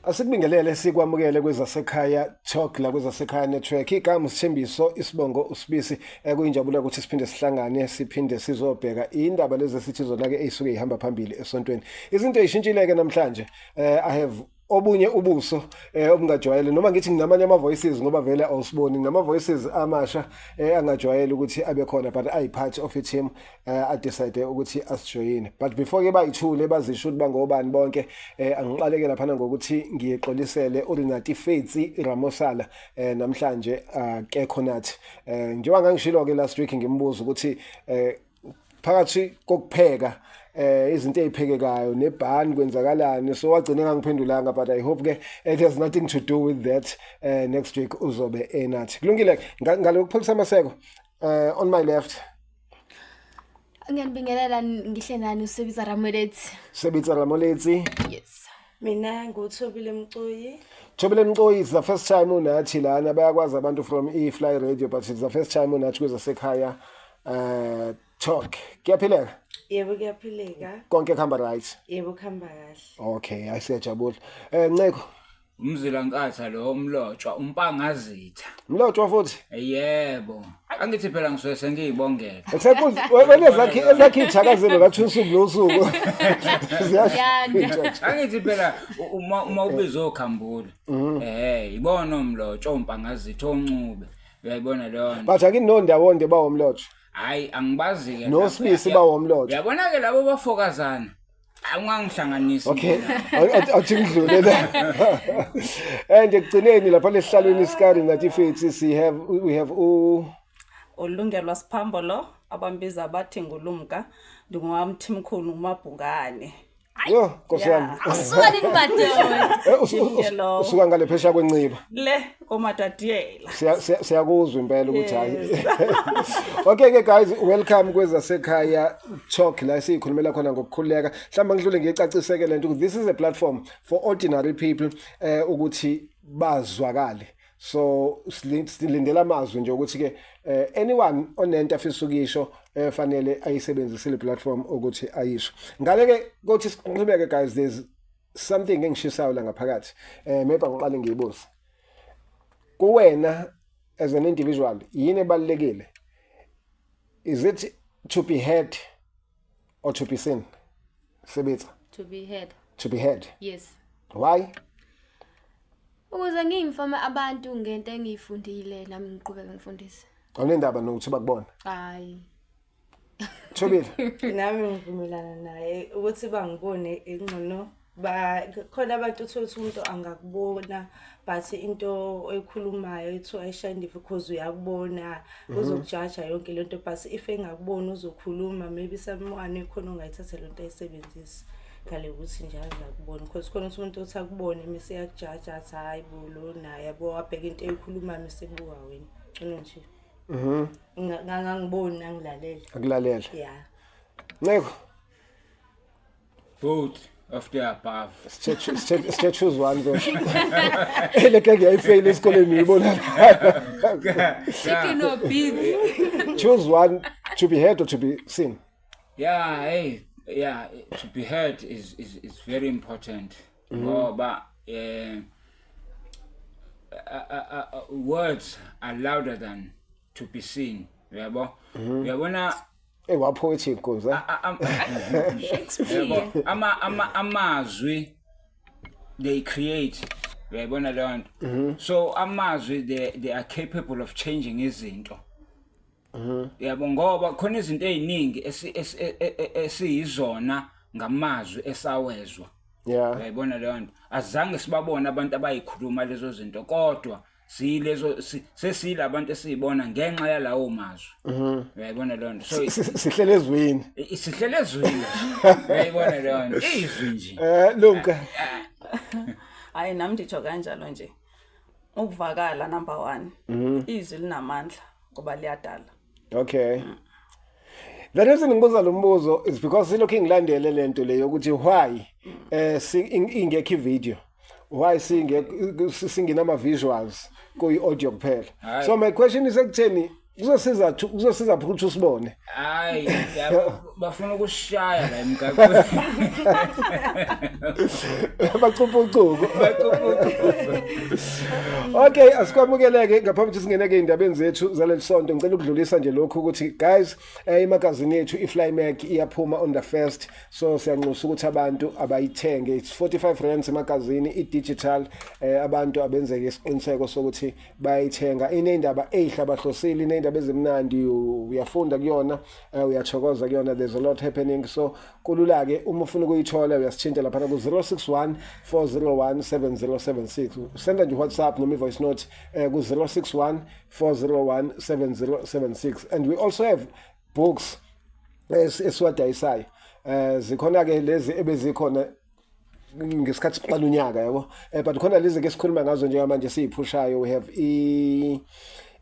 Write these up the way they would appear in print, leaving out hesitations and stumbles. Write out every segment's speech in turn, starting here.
Asikubingelele, sikwamukele kwezasekhaya Talk la kwezasekhaya Network. Igama uSithembiso, isibongo uSibisi. Kuyinjabulo ukuthi siphinde sihlangane, siphinde sizobheka indaba lezi esithi zona ke ezisuke ihamba phambili esontweni. Izinto ezishintshileke namhlanje. I have obunye ubuso obungajwayele, noma ngithi nginamanye ama voices, ngoba vele awusiboni, nginama voices amasha angajwayele ukuthi abe khona, but ayi part of a team a-decide ukuthi asijoyine. But before ke bayithule bazisho ukuthi bangobani bonke, angiqaleke lapha ngokuthi ngiyexolisele uRinati Fetsi Ramosala. Namhlanje akekho nathi, njengoba ngangishilo ke last week, ngimbuza ukuthi phakathi kokupheka izinto eziphekekayo nebhani kwenzakalani, so wagcina engangiphendulanga, but I hope ke it has nothing to do with that. Next week uzobe enathi. Kulungile, ngalokupholisa amaseko, on my left. Ngiyanibingelela, ngihle nani, uSebitsa Ramoletsi. Sebitsa Ramoletsi. Yes. Mina nguThobile Mcoyi. Thobile Mcoyi, it's the first time unathi lana. Bayakwazi abantu from E-Fly Radio, but it's the first time unathi kwezasekhaya Talk. Kuyaphileka? Yebo, kuyaphileka. Konke kuhamba right? Yebo, kuhamba kahle. Okay, ayisiyajabula. Nceko. Umzila nkatha lo, umlotshwa, umpangazitha. Mlotshwa futhi? Yebo. Angithi phela ngisuke sengiyibongela. Except wena ezakhi ithakazelo ngathi usuku nosuku. Ziyanda. Angithi phela uma ubizwa okhambule. Ibona umlotshwa, umpangazitha, oncube. Uyayibona leyo nto. But akinondawonde bawomlotshwa. Hayi, angibazi ke. NoSibisi bawomlotshwa. Uyabona ke labo bafokazana. Awungangihlanganisi. Okay. Athi ngidlule la. And ekugcineni lapha lesihlalweni isikari nathi fethi si have we have u Ulungelwa Siphambo lo, abambiza bathi ngulumka, ndingowamthimkhulu ngumabhungane. Yo, Nkosi yami. Usuka nini madoda? Ngelo. Usuka ngale phesha kwenciba. Le komatatiela. Siyakuzwa impela ukuthi hayi. Okay ke guys, welcome kwezasekhaya Talk la sikhulumela khona ngokukhululeka. Mhlawumbe ngidlule ngicaciseke lento ukuthi this is a platform for ordinary people ukuthi bazwakale. So silindela amazwi nje ukuthi ke anyone onento afisa ukisho fanele ayisebenzise le platform ukuthi ayisho. Ngale ke kothi siqhubeke guys, there's something engishisayo la ngaphakathi. Maybe ngiqale ngiyibuze. Kuwena as an individual, yini ebalulekile? Is it to be heard or to be seen? Sebetsa. To be heard. To be heard. Yes. Why? Ukuze ngi-informe abantu ngento engiyifundile, nami ngiqhubeke ngifundise. Awunendaba nokuthi bakubona? Hayi. Thobile. Nami ngivumelana naye ukuthi bangibone ingcono. Ba khona abantu, uthola ukuthi umuntu angakubona, but into oyikhulumayo ithi ayishayindi because uyakubona, uzokujaja yonke lento, but if engakuboni uzokhuluma, maybe someone khona ongayithatha lento ayisebenzise ngale ukuthi nje angakuboni, because khona ukuthi umuntu othi akubone mase eyakujaja, athi hayi bo, lo naye yabo, wabheka into eyikhulumayo mase ebuka wena. Ngcono nje ngangangiboni, angilalele. Akulalela. Yeah. Nceko. Both of the above. Sithe choose one though. Le ke ngiyayifail esikoleni, uyibona. Chicken or beef? Choose one, to be heard or to be seen. Yeah, hey, yeah, to be heard is very important. Ngoba words are louder than to be seen. Uyabo? Uyabona. Eh, wa-poetic nkosi. Shakespeare. Yabo, ama amazwi they create, uyayibona leyo nto. So amazwi, they are capable of changing izinto. Yabo, ngoba khona izinto eziningi esiyizona ngamazwi esawezwa. Uyayibona leyo nto. Azange sibabone abantu abayikhuluma lezo zinto, kodwa siyilezo sesiyilabantu esiyibona ngenxa yalawo mazwi. Uyayibona leyo nto. So Sihlele ezweni. Sihlele ezwini, uyayibona leyo nto, izwi nje. Lumka. Hayi, nami nditsho kanjalo nje, ukuvakala number one. Izwi linamandla ngoba liyadala. Okay. The reason ngibuza lo mbuzo is because silokhu ngilandele lento leyo ukuthi why ingekho i-video, why singekho, singenama visuals, kuyi audio kuphela. Hhayi. So my question is ekutheni Kuzosiza kuzosiza ukuthi usibone. Hayi, yabo, bafuna ukushaya la emgaqweni. Bacuphucuku. Okay, asikwamukeleke ngaphambi ukuthi singene ke indabeni zethu zaleli sonto ngicela ukudlulisa nje lokhu ukuthi guys imagazini yethu iFly Mag iyaphuma on the first, so siyanxusa ukuthi abantu abayithenge. It's 45 rands imagazini i-digital. Abantu abenzeke isiqiniseko sokuthi bayayithenga. Ineyindaba ezihlabahlosile, ineyindaba ezimnandi, uyafunda kuyona, uyathokoza kuyona. There's a lot happening, so kulula ke. Uma ufuna ukuyithola uyasithinta lapha ku 061 401 7076. Senda nje WhatsApp noma i-voice note ku 061 401 7076. And we also have books esiwadayisayo. Zikhona ke lezi ebezikhona ngesikhathi siqala unyaka, yabo, but khona lezi ke sikhuluma ngazo njengamanje siyiphushayo. We have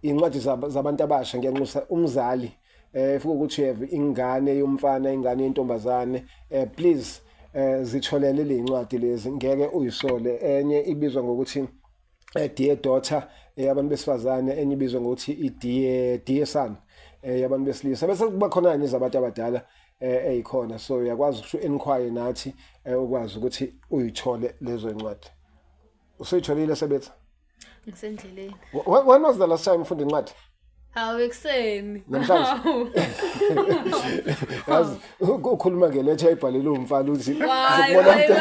incwadi zabantu abasha. Ngiyanxusa umzali, if ukuthi you have ingane yomfana, ingane yentombazane, please zitholele le incwadi lezi, ngeke uyisole. Enye ibizwa ngokuthi Dear Daughter, yabantu besifazane, enye ibizwa ngokuthi i Dear Son, yabantu besilisa, bese kuba khona nezabantu abadala eyikhona. So uyakwazi ukuthi inquire nathi, ukwazi ukuthi uyithole lezo incwadi. Usuyitholile, Sebetha? Ngisendleleni. When was the last time ufunda incwadi? Hawu, ekuseni. Namhlanje? Hawu. Yazi ukhuluma ngeletha ayibhalele umfana uthi Hayi, uzokubona hayi, umuntu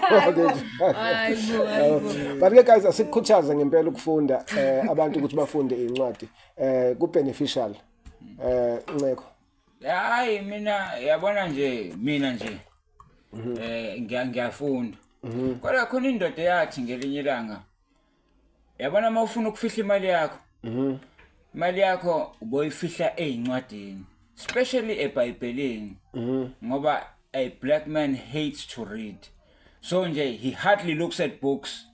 hayi bo. Hayi bo, hayi bo. But ke guys, asikukhuthaze ngempela ukufunda, abantu ukuthi bafunde incwadi, ku beneficial. Nceko. Hayi, mina yabona nje, mina nje ngiyafunda. Kodwa khona indoda yathi ngelinye ilanga, yabona uma ufuna ukufihla imali yakho, imali yakho uboyifihla ezincwadini, especially eBhayibhelini, ngoba a black man hates to read. So nje he hardly looks at books.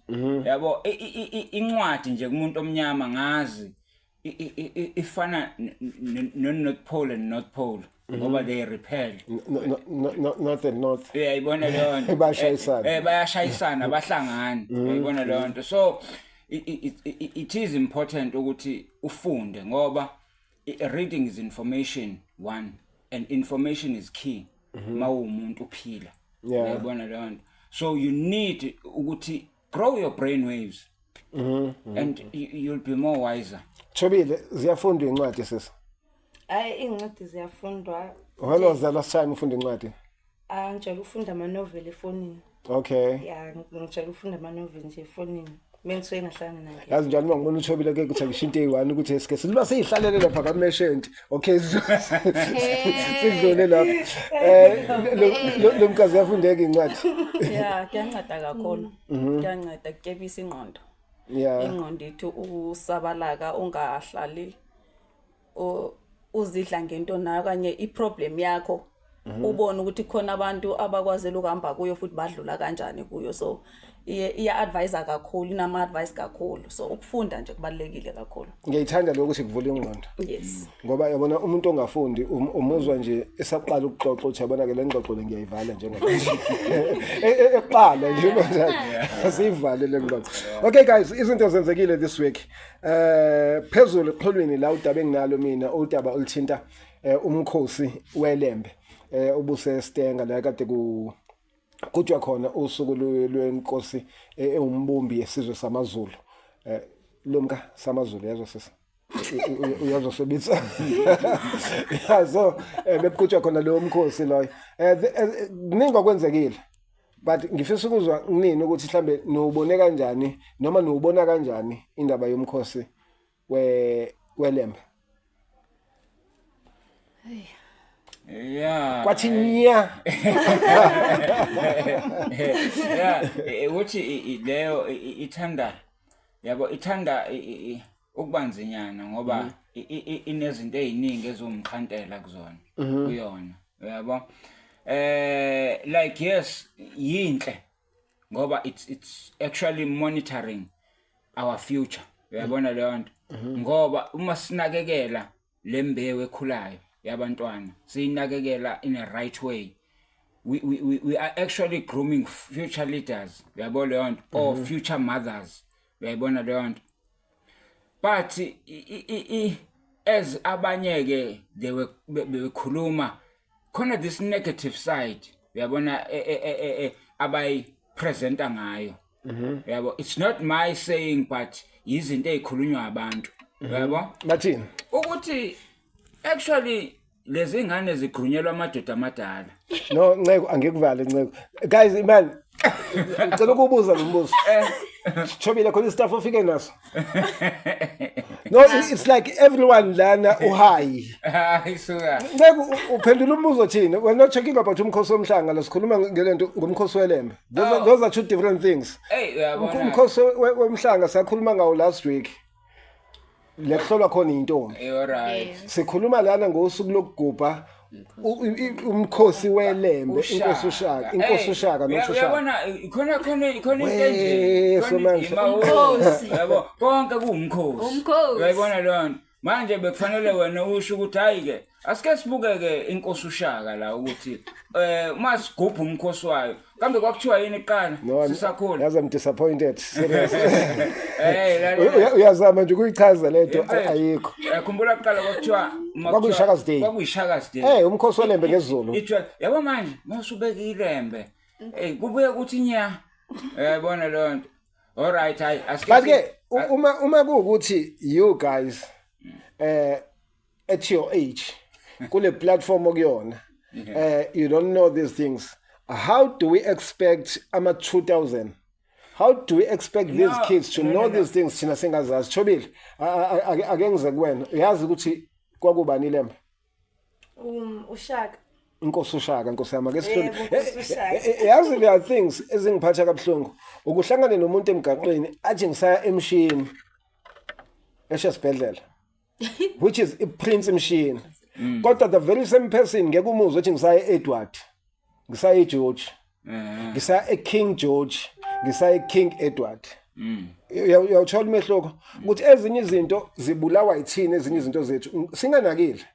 Yabo, incwadi nje kumuntu omnyama ngazi ifana no North Pole and North Pole ngoba they repel. No, north and north. Uyayibona leyo nto? Bayashayisana. Bayashayisana, bahlangana. Uyayibona leyo nto? So it is important ukuthi ufunde ngoba reading is information one and information is key mawumuntu uphila. Uyayibona leyo nto? So you need ukuthi grow your brain waves and you'll be more wiser. Thobile, ziyafundwa incwadi, sisi? Hayi, iy'ncwadi ziyafundwa. When was the last time ufunda incwadi? Ah, ngijwayele ukufunda amanoveli efonini. Ya, ngijwayele ukufunda amanoveli nje efonini mengisuke ngahlangana naye. Yazi njalo uma ngibona uThobile ke kuthi ngisho into eyi-one ukuthi esike siluba siyihlalele lapha kameshenti. Okay, sidlule lapho. Lo mkazi yafundeka incwadi. Ya, kuyanceda kakhulu, kuyanceda kutyebisa ingqondo. Ingqondo ithi usabalaka, ungahlali uzidla ngento nayo okanye iproblem yakho, ubone ukuthi khona abantu abakwazela ukuhamba kuyo futhi badlula kanjani kuyo. So iye iya-advise kakhulu, inama-advice kakhulu. So ukufunda nje kubalulekile kakhulu. Ngiyayithanda lokho ukuthi kuvula ingqondo. Yes. Ngoba yabona umuntu ongafundi umuzwa nje esaqala ukuxoxa uthi yabona ke le ngxoxo le ngiyayivala njengamanje. Ekuqala nje manje asiyivale le ngxoxo. Okay guys, izinto zenzekile this week. Phezulu eqholweni la udaba enginalo mina udaba oluthinta umkhosi weLembe ubuse Stenga la kade ku kuthiwa khona usuku lwenkosi ewumbumbi yesizwe samaZulu, lumka samaZulu, yazo sisi uyazosebenzisa yazo, bekuqhutshwa khona lowo mkhosi loyo. Kuningi okwenzekile, but ngifisa ukuzwa kunini ukuthi mhlambe niwubone kanjani noma niwubona kanjani indaba yomkhosi weLembe. Kwathi nya. Yeah, ukuthi leyo ithanda, yabo, ithanda ukubanzinyana ngoba inezinto eziningi eziwumxhantela kuzona, kuyona, uyabo. Like yes, yinhle ngoba it's actually monitoring our future, uyabona leyo nto, ngoba uma sinakekela lembewu ekhulayo yabantwana, siyinakekela in a right way, we are actually grooming future leaders, uyabo leyo nto, or future mothers, uyayibona leyo nto. But As abanye ke they were bekhuluma khona this negative side, uyabona, abayi presenta ngayo. Yabo, it's not my saying, but izinto ezikhulunywa abantu, yabo. Bathini? Ukuthi actually lezi ngane zigrunyelwa amadoda amadala. No, Nceko, angikuvale, Nceko. Guys, man, ngicela ukubuza lo mbuzo. Thobile, khona istaff ofike naso. No, it's like everyone lana uhigh. Hayi suka. Nceko, uphendula umbuzo thina. We're not talking about umkhosi womhlanga la, sikhuluma ngelento ngomkhosi welembe. Those are two different things. Hey, uyabona. Umkhosi womhlanga sakhuluma ngawo last week. Lekuhlolwa khona intombi. You're right. Sikhuluma lana ngosuku lokugubha umkhosi welembe, inkosi uShaka, inkosi uShaka noShaka. Uyabona, khona into Weh, enje. Somandla. Umkhosi. Yabo, konke kuwumkhosi. Umkhosi. Uyayibona leyo nto. Manje bekufanele wena usho ukuthi hayi ke, asike sibukeke inkosi uShaka la ukuthi uma sigubha umkhosi wayo. Kambe kwakuthiwa yini kuqala No, sisakhula? Yazi, I'm disappointed. Serious. Hey, lalela. Uyazama nje ukuyichaza lento, ayikho. Khumbula kuqala kwakuthiwa uma KwakuyiShaka's Day. KwakuyiShaka's Day. Eh, umkhosi welembe ngesiZulu. Ithiwa yabo manje mawusubeka ilembe. Eh, kubuye kuthi nya. Uyayibona leyo nto. All right, hayi asike. But ke uma kuwukuthi you guys at your age kule platform okuyona you don't know these things, how do we expect ama 2000, how do we expect these No, kids to no, know no, no. these things thina singazazi? Thobile, ake ngize kuwena. Uyazi ukuthi kwakubani ilembe? UShaka. Inkosi uShaka, nkosi yami, ake sihloni. Yebo, Inkosi uShaka. Yazi, there are things ezingiphatha kabuhlungu, ukuhlangana nomuntu emgaqweni athi ngisaya emshini esho esibhedlela, which is iPrince Mshini, kodwa the very same person ngeke umuzwe ethi ngisaya e-Edward, ngisaya eGeorge, ngisaya eKing George, ngisaya eKing Edward. Uyawuthola umehluko ukuthi ezinye izinto zibulawa yithini, ezinye izinto zethu singanakile,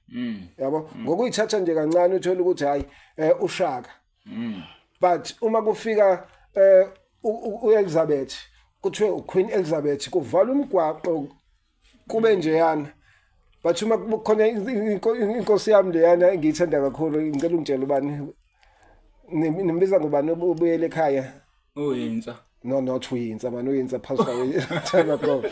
yabo, ngokuyithatha nje kancane uthola ukuthi hayi, uShaka, but uma kufika uElizabeth kuthiwe uQueen Elizabeth, kuvala umgwaqo kube njeyana, but uma kukhona inkosi yami leyana engiyithanda kakhulu, ngicela ungitshele ubani, nimbiza ngobani ubuyele ekhaya? Uyinsa. No, not uyinsa man, uyinsa passed away time ago.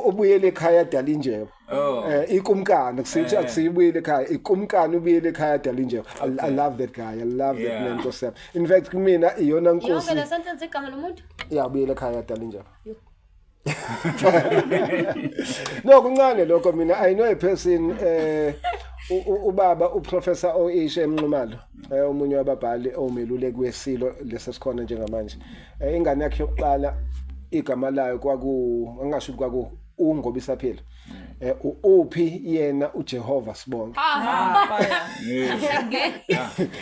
Ubuyele ekhaya Dalinjebo. Oh. Ikumkani kusithi akusibuyele ekhaya, ikumkani ubuyele ekhaya Dalinjebo. I love that guy, I love that man, nkosi yami. In fact kumina iyona Yonke nkosi. le sentence igama lomuntu. Ya, ubuyele ekhaya Dalinjebo. No, kuncane lokho. Mina I know a person, ubaba uProfessor OH Mnxumalo, omunye wababhali omeluleki wesilo lesesikhona njengamanje. Ingane yakhe yokuqala igama layo kwaku, angasho ukuthi kwaku uNgobisa phela, uphi yena uJehova sibonke,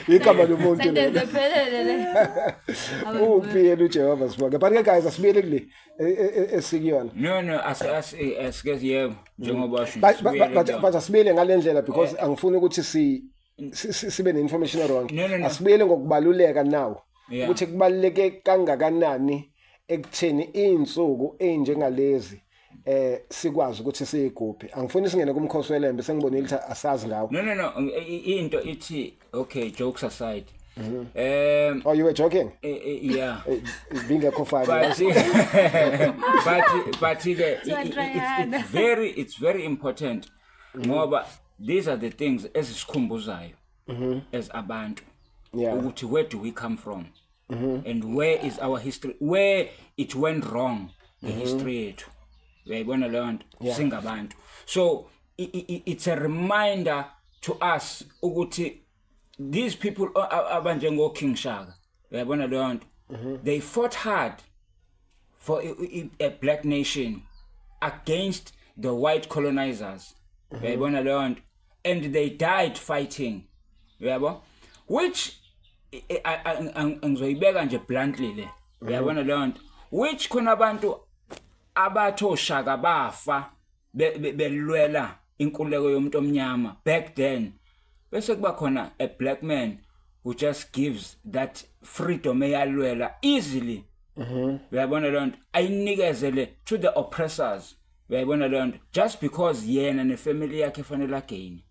igama lomuntu Sentence lelo. ephelele le. Uphi yena uJehova sibonke? But ke guys, asibuyele kule esikuyona. No, asike, yebo, njengoba washo. But, but asibuyele ngalendlela because angifuni ukuthi sibe ne-information wrong. No. Asibuyele ngokubaluleka now ukuthi kubaluleke kangakanani ekutheni izinsuku ezinjengalezi sikwazi ukuthi siyigubhe. Angifuni singene kumkhosi welembe, sengibonile ukuthi asazi ngawo. No, into ithi, okay, jokes aside, Oh, you were joking? Yeah. Bingekho funny. But ke it's very important ngoba these are the things ezisikhumbuzayo as abantu ukuthi where do we come from and where is our history, where it went wrong, the history yethu, uyayibona leyo nto, singabantu. So it's a reminder to us ukuthi these people abanjengo King Shaka, uyayibona leyo nto, they fought hard for a black nation against the white colonizers, uyayibona leyo nto, and they died fighting, uyabo, which ngizoyibeka nje bluntly le, uyabona leyo nto, which khona abantu abathi oShaka bafa belwela inkululeko yomuntu omnyama back then, bese kuba khona a black man who just gives that freedom eyalwela easily, uyabona leyo nto, ayinikezele to the oppressors. Uyayibona leyo nto, just because yena nefamily yakhe fanele again,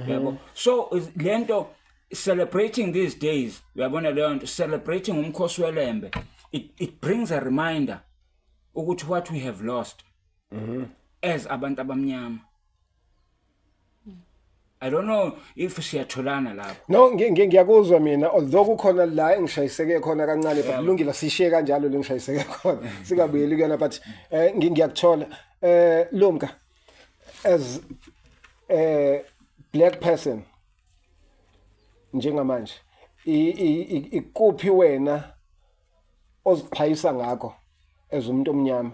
yabo. So lento celebrating these days, uyabona leyo nto, celebrating umkhosi welembe, it brings a reminder ukuthi what we have lost as abantu abamnyama. I don't know if siyatholana lapho. No, ngiyakuzwa mina, although kukhona la engishayiseke khona kancane, but kulungile, sishiye kanjalo le ngishayiseke khona, singabuyeli kuyona, but ngiyakuthola. Lumka, as a black person njengamanje, ikuphi wena oziqhayisa ngakho as umuntu omnyama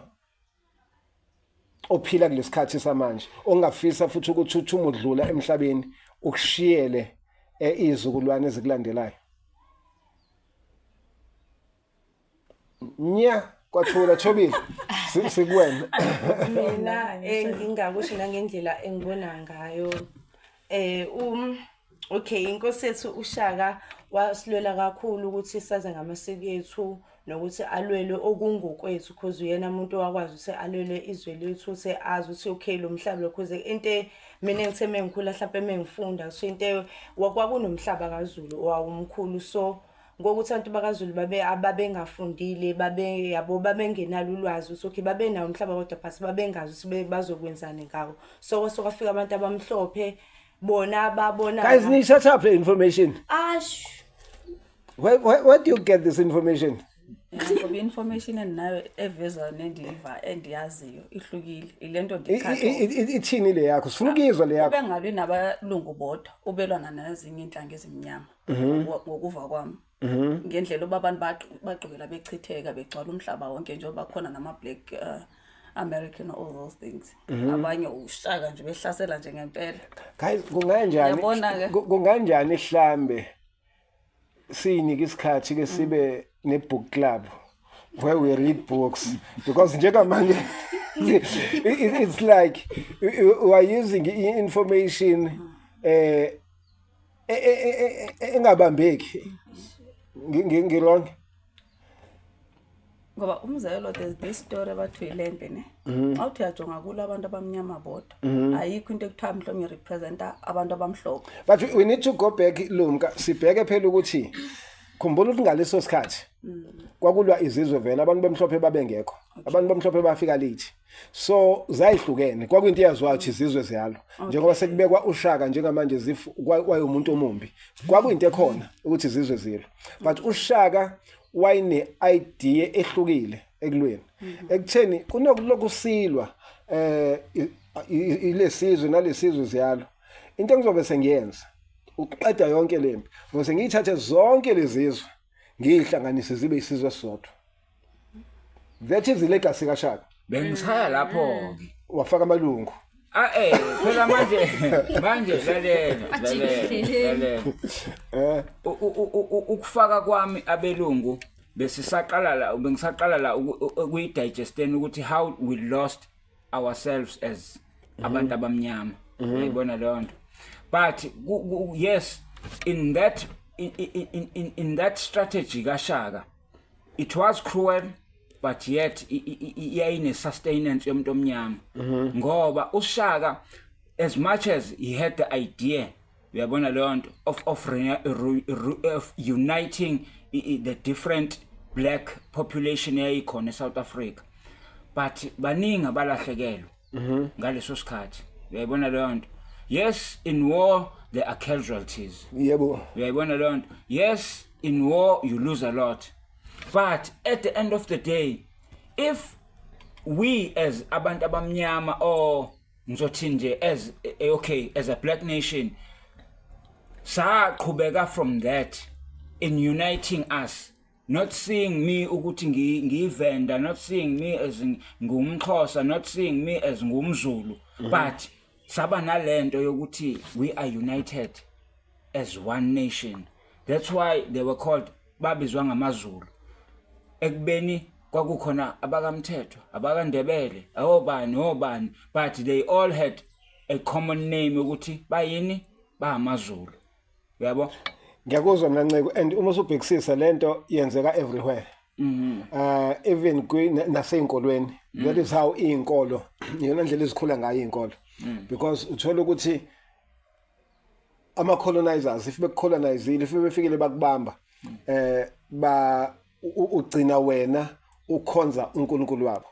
ophila kulesikhathi samanje, ongafisa futhi ukuthi uthi uma udlula emhlabeni ukushiyele izizukulwane ezikulandelayo? Nya kwathula. Thobile, sikuwena. Mina engingakusho nangendlela engibona ngayo, okay, inkosi yethu uShaka wasilwela kakhulu ukuthi saze ngamasiko ethu nokuthi alwele okungokwethu, because uyena umuntu owakwazi ukuthi alwele izwe lethu, ukuthi azi ukuthi okay, lo mhlaba lo, cause into mina engithe mengikhula, mhlawumbe mengifunda, so into kwakunomhlaba kaZulu owawumkhulu, so ngokuthi abantu bakaZulu babe ababengafundile, babe yabo babengenalo ulwazi ukuthi okay, babenawo umhlaba kodwa phasi babengazi ukuthi bazokwenzani ngawo. So kwafika abantu abamhlophe, bona babona. Guys, niyithatha le information? Ash. Where do you get this information? Ngoba i-information endinayo evezwa nendiyiva endiyaziyo ihlukile, ilento Ithini le yakho? Sifuna ukuyizwa le yakho. Ubengalwi nabalungu bodwa, ubelwana nezinye iintlanga ezimnyama. Ngokuva kwami, ngendlela uba abantu bagqibela bechitheka begcwala umhlaba wonke, njengoba khona nama-black American, all those things, abanye uShaka nje behlasela nje ngempela. Guys, kunganjani Uyabona-ke. Kunganjani hlambe siyinike isikhathi ke sibe ne book club where we read books, because njengamanje it's like we are using information engabambeki. Ngi-wrong? Ngoba umzekelo, there's this story abathi uyilembe ne, xa uthi uyajonga kulo abantu abamnyama bodwa, ayikho into ekuthiwa mhlawumbe irepresenta abantu abamhlophe. But we need to go back, Lumka, sibheke phela ukuthi khumbula ukuthi ngaleso sikhathi kwakulwa izizwe vele, abantu bemhlophe babengekho, abantu bemhlophe bafika late, so zayihlukene, kwakuyinto eyaziwayo ukuthi izizwe ziyalo, njengoba sekubekwa uShaka njengamanje zifu kwayomuntu omumbi, kwakuyinto ekhona ukuthi izizwe zilo, but uShaka wayine idea ehlukile ekulweni, ekutheni kunokulokhu silwa ilesizwe nalesizwe ziyalo, into engizobe sengiyenza ukuqeda yonke lempi ngoba ngiyithathe zonke lezizwe ngiyihlanganise zibe isizwe esisodwa. That is the legacy kaShaka. Bengisaya lapho ke. Wafaka amalungu. Ah, phela manje lalela, lalela, lalela. Ukufaka kwami abelungu, besisaqala la, bengisaqala la ukuyidigesteni ukuthi how we lost ourselves as abantu abamnyama, uyayibona leyo nto. But yes, in that strategy kaShaka, it was cruel, but yet iyayine sustenance yomuntu omnyama, ngoba uShaka, as much as he had the idea, uyabona leyo nto, of uniting the different black population eyayikhona eSouth Africa, but baningi abalahlekelwe ngaleso sikhathi, uyayibona leyo nto. Yes, in war there are casualties. Uyayibona leyo nto. Yes, in war you lose a lot, but at the end of the day, if we as abantu abamnyama, or ngizothi nje as okay, as a black nation, saqhubeka from that in uniting us, not seeing me ukuthi ngiyivenda, not seeing me as ngumXhosa, not seeing me as ngumZulu, but saba nalento yokuthi we are united as one nation. That's why they were called, babizwa ngamaZulu, ekubeni kwakukhona abakaMthetho, abakaNdebele, obani obani, but they all had a common name ukuthi bayini, bamaZulu, uyabo. Ngiyakuzwa mina, Nceko, and uma usubhekisisa lento yenzeka everywhere. Even naseyinkolweni, that is how izinkolo, iyona ndlela ezikhula ngayo izinkolo, because uthola ukuthi ama colonizers, if bekucolonizile, if befikile bakubamba, ba ugcina wena ukhonza uNkulunkulu wabo.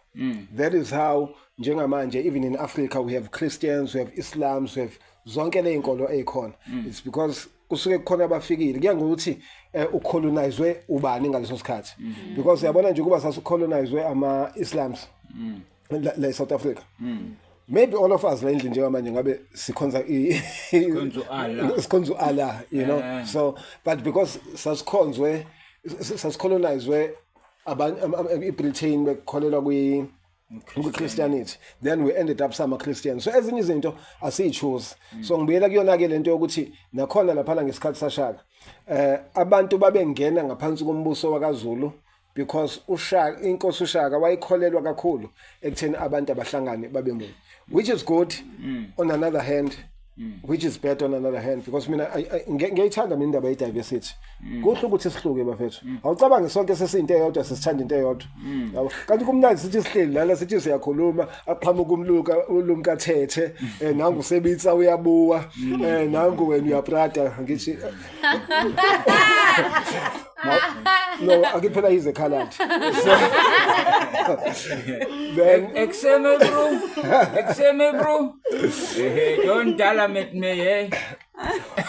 That is how njengamanje even in Africa we have Christians, we have Islams, we have zonke le inkolo ezikhona. It's because kusuke kukhona abafikile, kuya ngokuthi ucolonizwe ubani ngaleso sikhathi, because uyabona nje kuba sasicolonizwe ama Islams la e-South Africa, maybe all of us la endlini njengamanje ngabe sikhonza Sikhonza u-Allah. Sikhonza u-Allah. So but because sasikhonzwe, sasicolonizwe abantu iBritain, bekholelwa kwi Christianity, then we ended up sama Christians. So ezinye izinto asiyichoose. So ngibuyela kuyona ke lento yokuthi nakhona lapha ngesikhathi sashaka, abantu babengena ngaphansi kombuso wakaZulu because uShaka, inkosi uShaka wayikholelwa kakhulu ekutheni abantu abahlangane babe munye, which is good on another hand, which is bad on another hand, because mina ngiyayithanda mina indaba ye-diversity. Kuhle ukuthi sihluke, bafethu. Awucabange sonke sesiyinto eyodwa, sisithanda into eyodwa, yabo? Kanti kumnandi sithi sihleli lana, sithi siyakhuluma, aqhamuka umluka, ulumka thethe, nangu sebitsa uyabuwa, nangu wena uyaprata. Ngithi no, akiphela yize colored, so then Ekseme bro. Ekseme bro. Eh, don't dala met me, eh.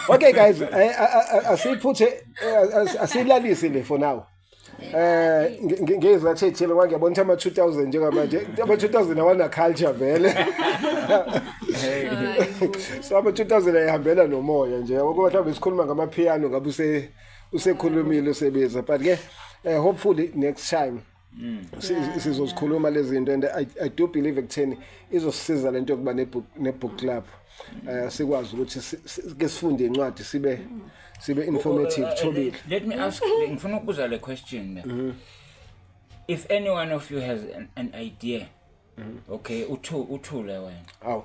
Okay guys, asiphuthe, asilalise le for now. Ngezathu ey'thile, ngoba ngiyabona ukuthi ama-2000 njengamanje, ama-2000 awana culture vele, so ama-2000 ayihambela nomoya nje, yabo, kuba mhlawumbe sikhuluma ngamapiano ngabe usekhulumile usebiza. But ke hopefully next time sizozikhuluma lezi zinto, and I do believe ekutheni izosisiza lento yokuba ne-book club, sikwazi ukuthi ke sifunde incwadi, sibe informative, thobile. Let me ask, ngifuna ukubuza le question la. If any one of you has an idea. Okay, uthule wena. Awu.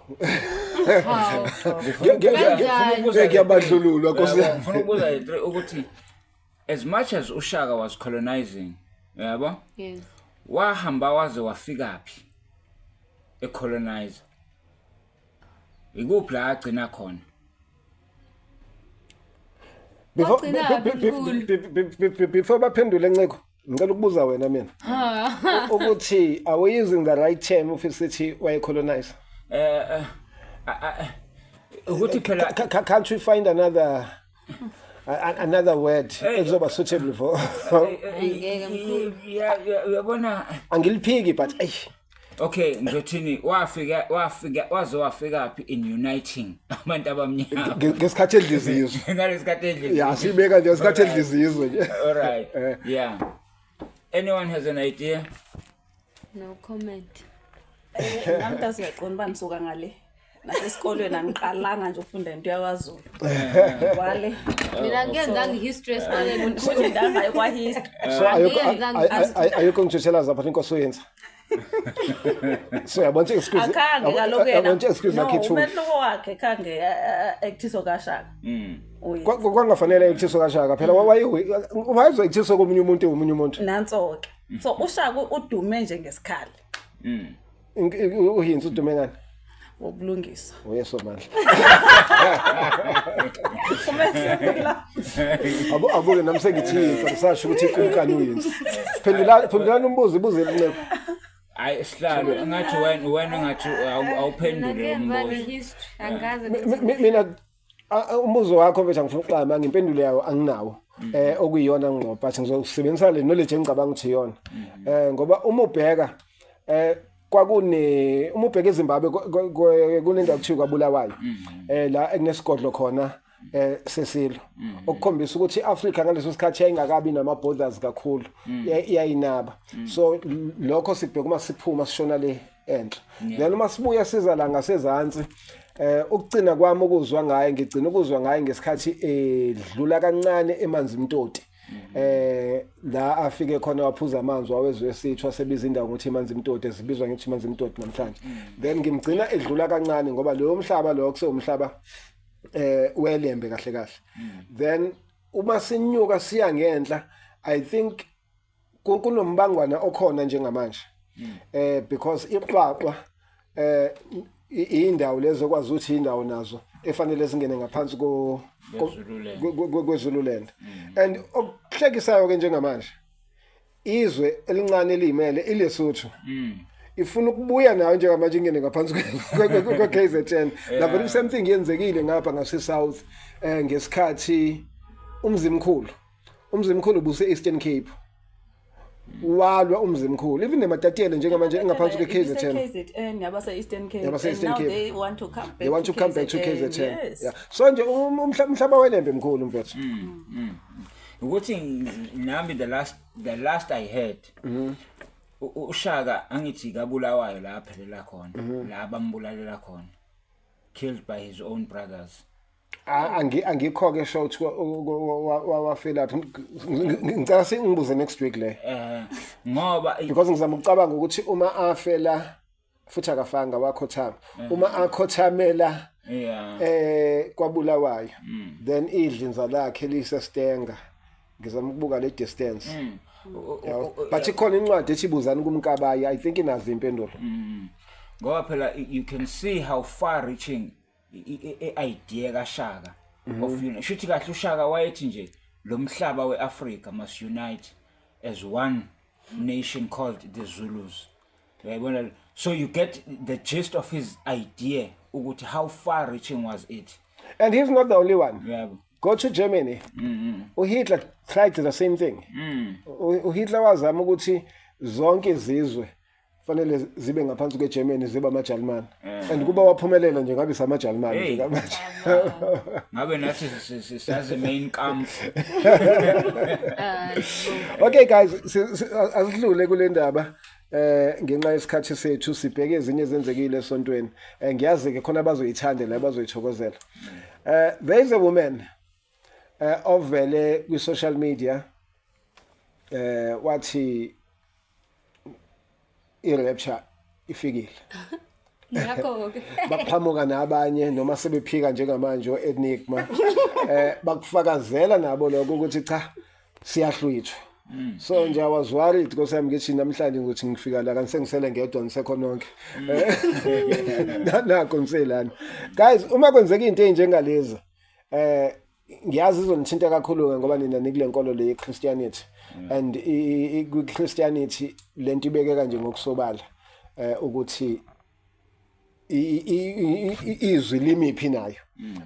Hawu. Ngifuna ukubuza le Ngiyabandlululwa, Nkosi. Yabo, ngifuna ukubuza le three ukuthi as much as uShaka was colonizing, yabo? Yes. Wahamba waze wafika phi? Ecolonizer. Ikuphi la agcina khona? Before Wagcina phi, mkhulu? Before baphendule, Nceko, ngicela ukubuza wena mina ukuthi are we using the right term if sithi wayecolonize? Ukuthi phela Can't we find another word ezoba suitable for? Angeke, mkhulu. Yeah, uyabona. Angiliphiki, but ey. Okay, ngizothini, wafika waze wafika phi in uniting abantu abamnyama? Ngesikhathi edlizizwe. Ngalesikhathi edlizizwe. Ya, sibeka nje ngesikhathi edlizizwe nje. All right. Yeah, anyone has an idea? No comment. Nami ntazi uyaqonda uba ngisuka ngale nasesikolweni, angiqalanga nje ukufunda into yakwaZulu wale. Mina ngiyenzanga i-history esikoleni. Futhi ndangayo kwa-history. So ayikho Angiyenzanga. Ayikho ngitshela zapha inkosi uyenza, so yabona ukuthi excuse Akhange kaloku yena. Yabona ukuthi excuse No, yakhe ithule. Umehluko wakhe khange ekuthiso kaShaka. Kwangafanele ekuthiso kaShaka phela, wayezoyithiso komunye umuntu, omunye umuntu. Nanso-ke, so uShaka udume nje ngesikhali. Uhinsi udume ngani? Wobulungiswa. Uyesomandla. Umehluko la. Abuke nami sengithi yinsi, angisasho ukuthi ikumkani uyinsi. Phendulani, phendulani umbuzo, ibuze Nceko. Hayi sihlalo, ngathi wena ngathi awuphendule Ngiyenzanga umbuzo. i-history. Angazi. Mina umbuzo wakho mfethu, angifuna ukuqamba ngimpendulo yawo, anginawo okuyiyona ngqo, but ngizosebenzisa le knowledge engicabanga ukuthi iyona, ngoba uma ubheka kwakune uma ubheka eZimbabwe, kunendawo kuthiwa kwaBulawayo, la ekunesigodlo khona sesilo, okukhombisa ukuthi iAfrica ngaleso sikhathi yayingakabi nama borders kakhulu, iyayinaba. So lokho sibheka uma siphuma sishona le enhla, then uma sibuya siza la ngasezansi, ukugcina kwami ukuzwa ngaye, ngigcina ukuzwa ngaye ngesikhathi edlula kancane eManzimtoti, la afike khona waphuza amanzi wawezwe esithu, wasebiza indawo ngokuthi iManzimtoti, ezibizwa ngithi iManzimtoti namhlanje. Then ngimgcina edlula kancane, ngoba loyo mhlaba lo kusewumhlaba welembe kahle kahle. Then uma sinyuka siya ngenhla, I think Kunombangwana okhona njengamanje because iqwaqwa indawo lezo kwazi ukuthi indawo nazo efanele zingene ngaphansi ko KweZululand. kweZululand, and okuhlekisayo ke njengamanje, izwe elincane eliyimele iLesotho ifuna ukubuya nayo njengamanje ingene ngaphansi kwe-KZN. La very same thing yenzekile ngapha ngase South ngesikhathi umzimkhulu ubuse Eastern Cape, walwa umzimkhulu, even neMatatiele njengamanje engaphansi kwe-KZN. KZN yabase Eastern Cape. Yabase And Eastern now Cape. they want to come back. They want to come back to KZN. Yes. Yeah, so nje umhlaba welembe mkhulu, mfethu. Ukuthi nami the last I heard, uShaka angithi kabulawayo la aphelela khona, la bambulalela khona, killed by his own brothers. Angikho ke sure ukuthi wafelaphi. Ngicela singibuze next week le. Ngoba Because ngizama ukucabanga ukuthi uma afela futhi akafanga wakhothama, uma akhothamela kwabulawayo, then idlinza lakhe lisestenga. Ngizama ukubuka le distance. Yabo. But ikhona incwadi ethi Buzani kuMkabayi, I think inazo impendulo. Ngoba phela you can see how far reaching i-idea kaShaka of shuthi kahle uShaka wayethi nje lo mhlaba weAfrica must unite as one nation called the Zulus, uyayibona? So you get the gist of his idea ukuthi how far reaching was it. And he's not the only one. Yabo. Go to Germany, uHitler tried the same thing. UHitler wazama ukuthi zonke izizwe fanele zibe ngaphansi kweGermany, zibe amaJalimane, and kuba waphumelela nje ngabe samaJalimane Hey. njengamanje. Ngabe nathi sazi Mein Kampf. Okay guys, asidlule kule ndaba ngenxa yesikhathi sethu, sibheke ezinye ezenzekile esontweni. Ngiyazi ke khona abazoyithanda la, abazoyithokozela. There is a woman ovele kwi social media wathi i-rapture ifikile. Ngakho-ke Baqhamuka nabanye noma sebephika njengamanje o-Enigma, bakufakazela nabo lokho ukuthi cha, siyahlwithwa. So nje I was worried, Nkosi yami, ngithi namhlanje ukuthi ngifika la kanti sengisele ngedwa, nisekho nonke. Nakho niselana guys. Uma kwenzeka into ezinjengalezi, ngiyazi izonithinta kakhulu ke ngoba nina nikule nkolo le Christianity, and kwi-Christianity lento ibekeka nje ngokusobala ukuthi izwi limiphi nayo.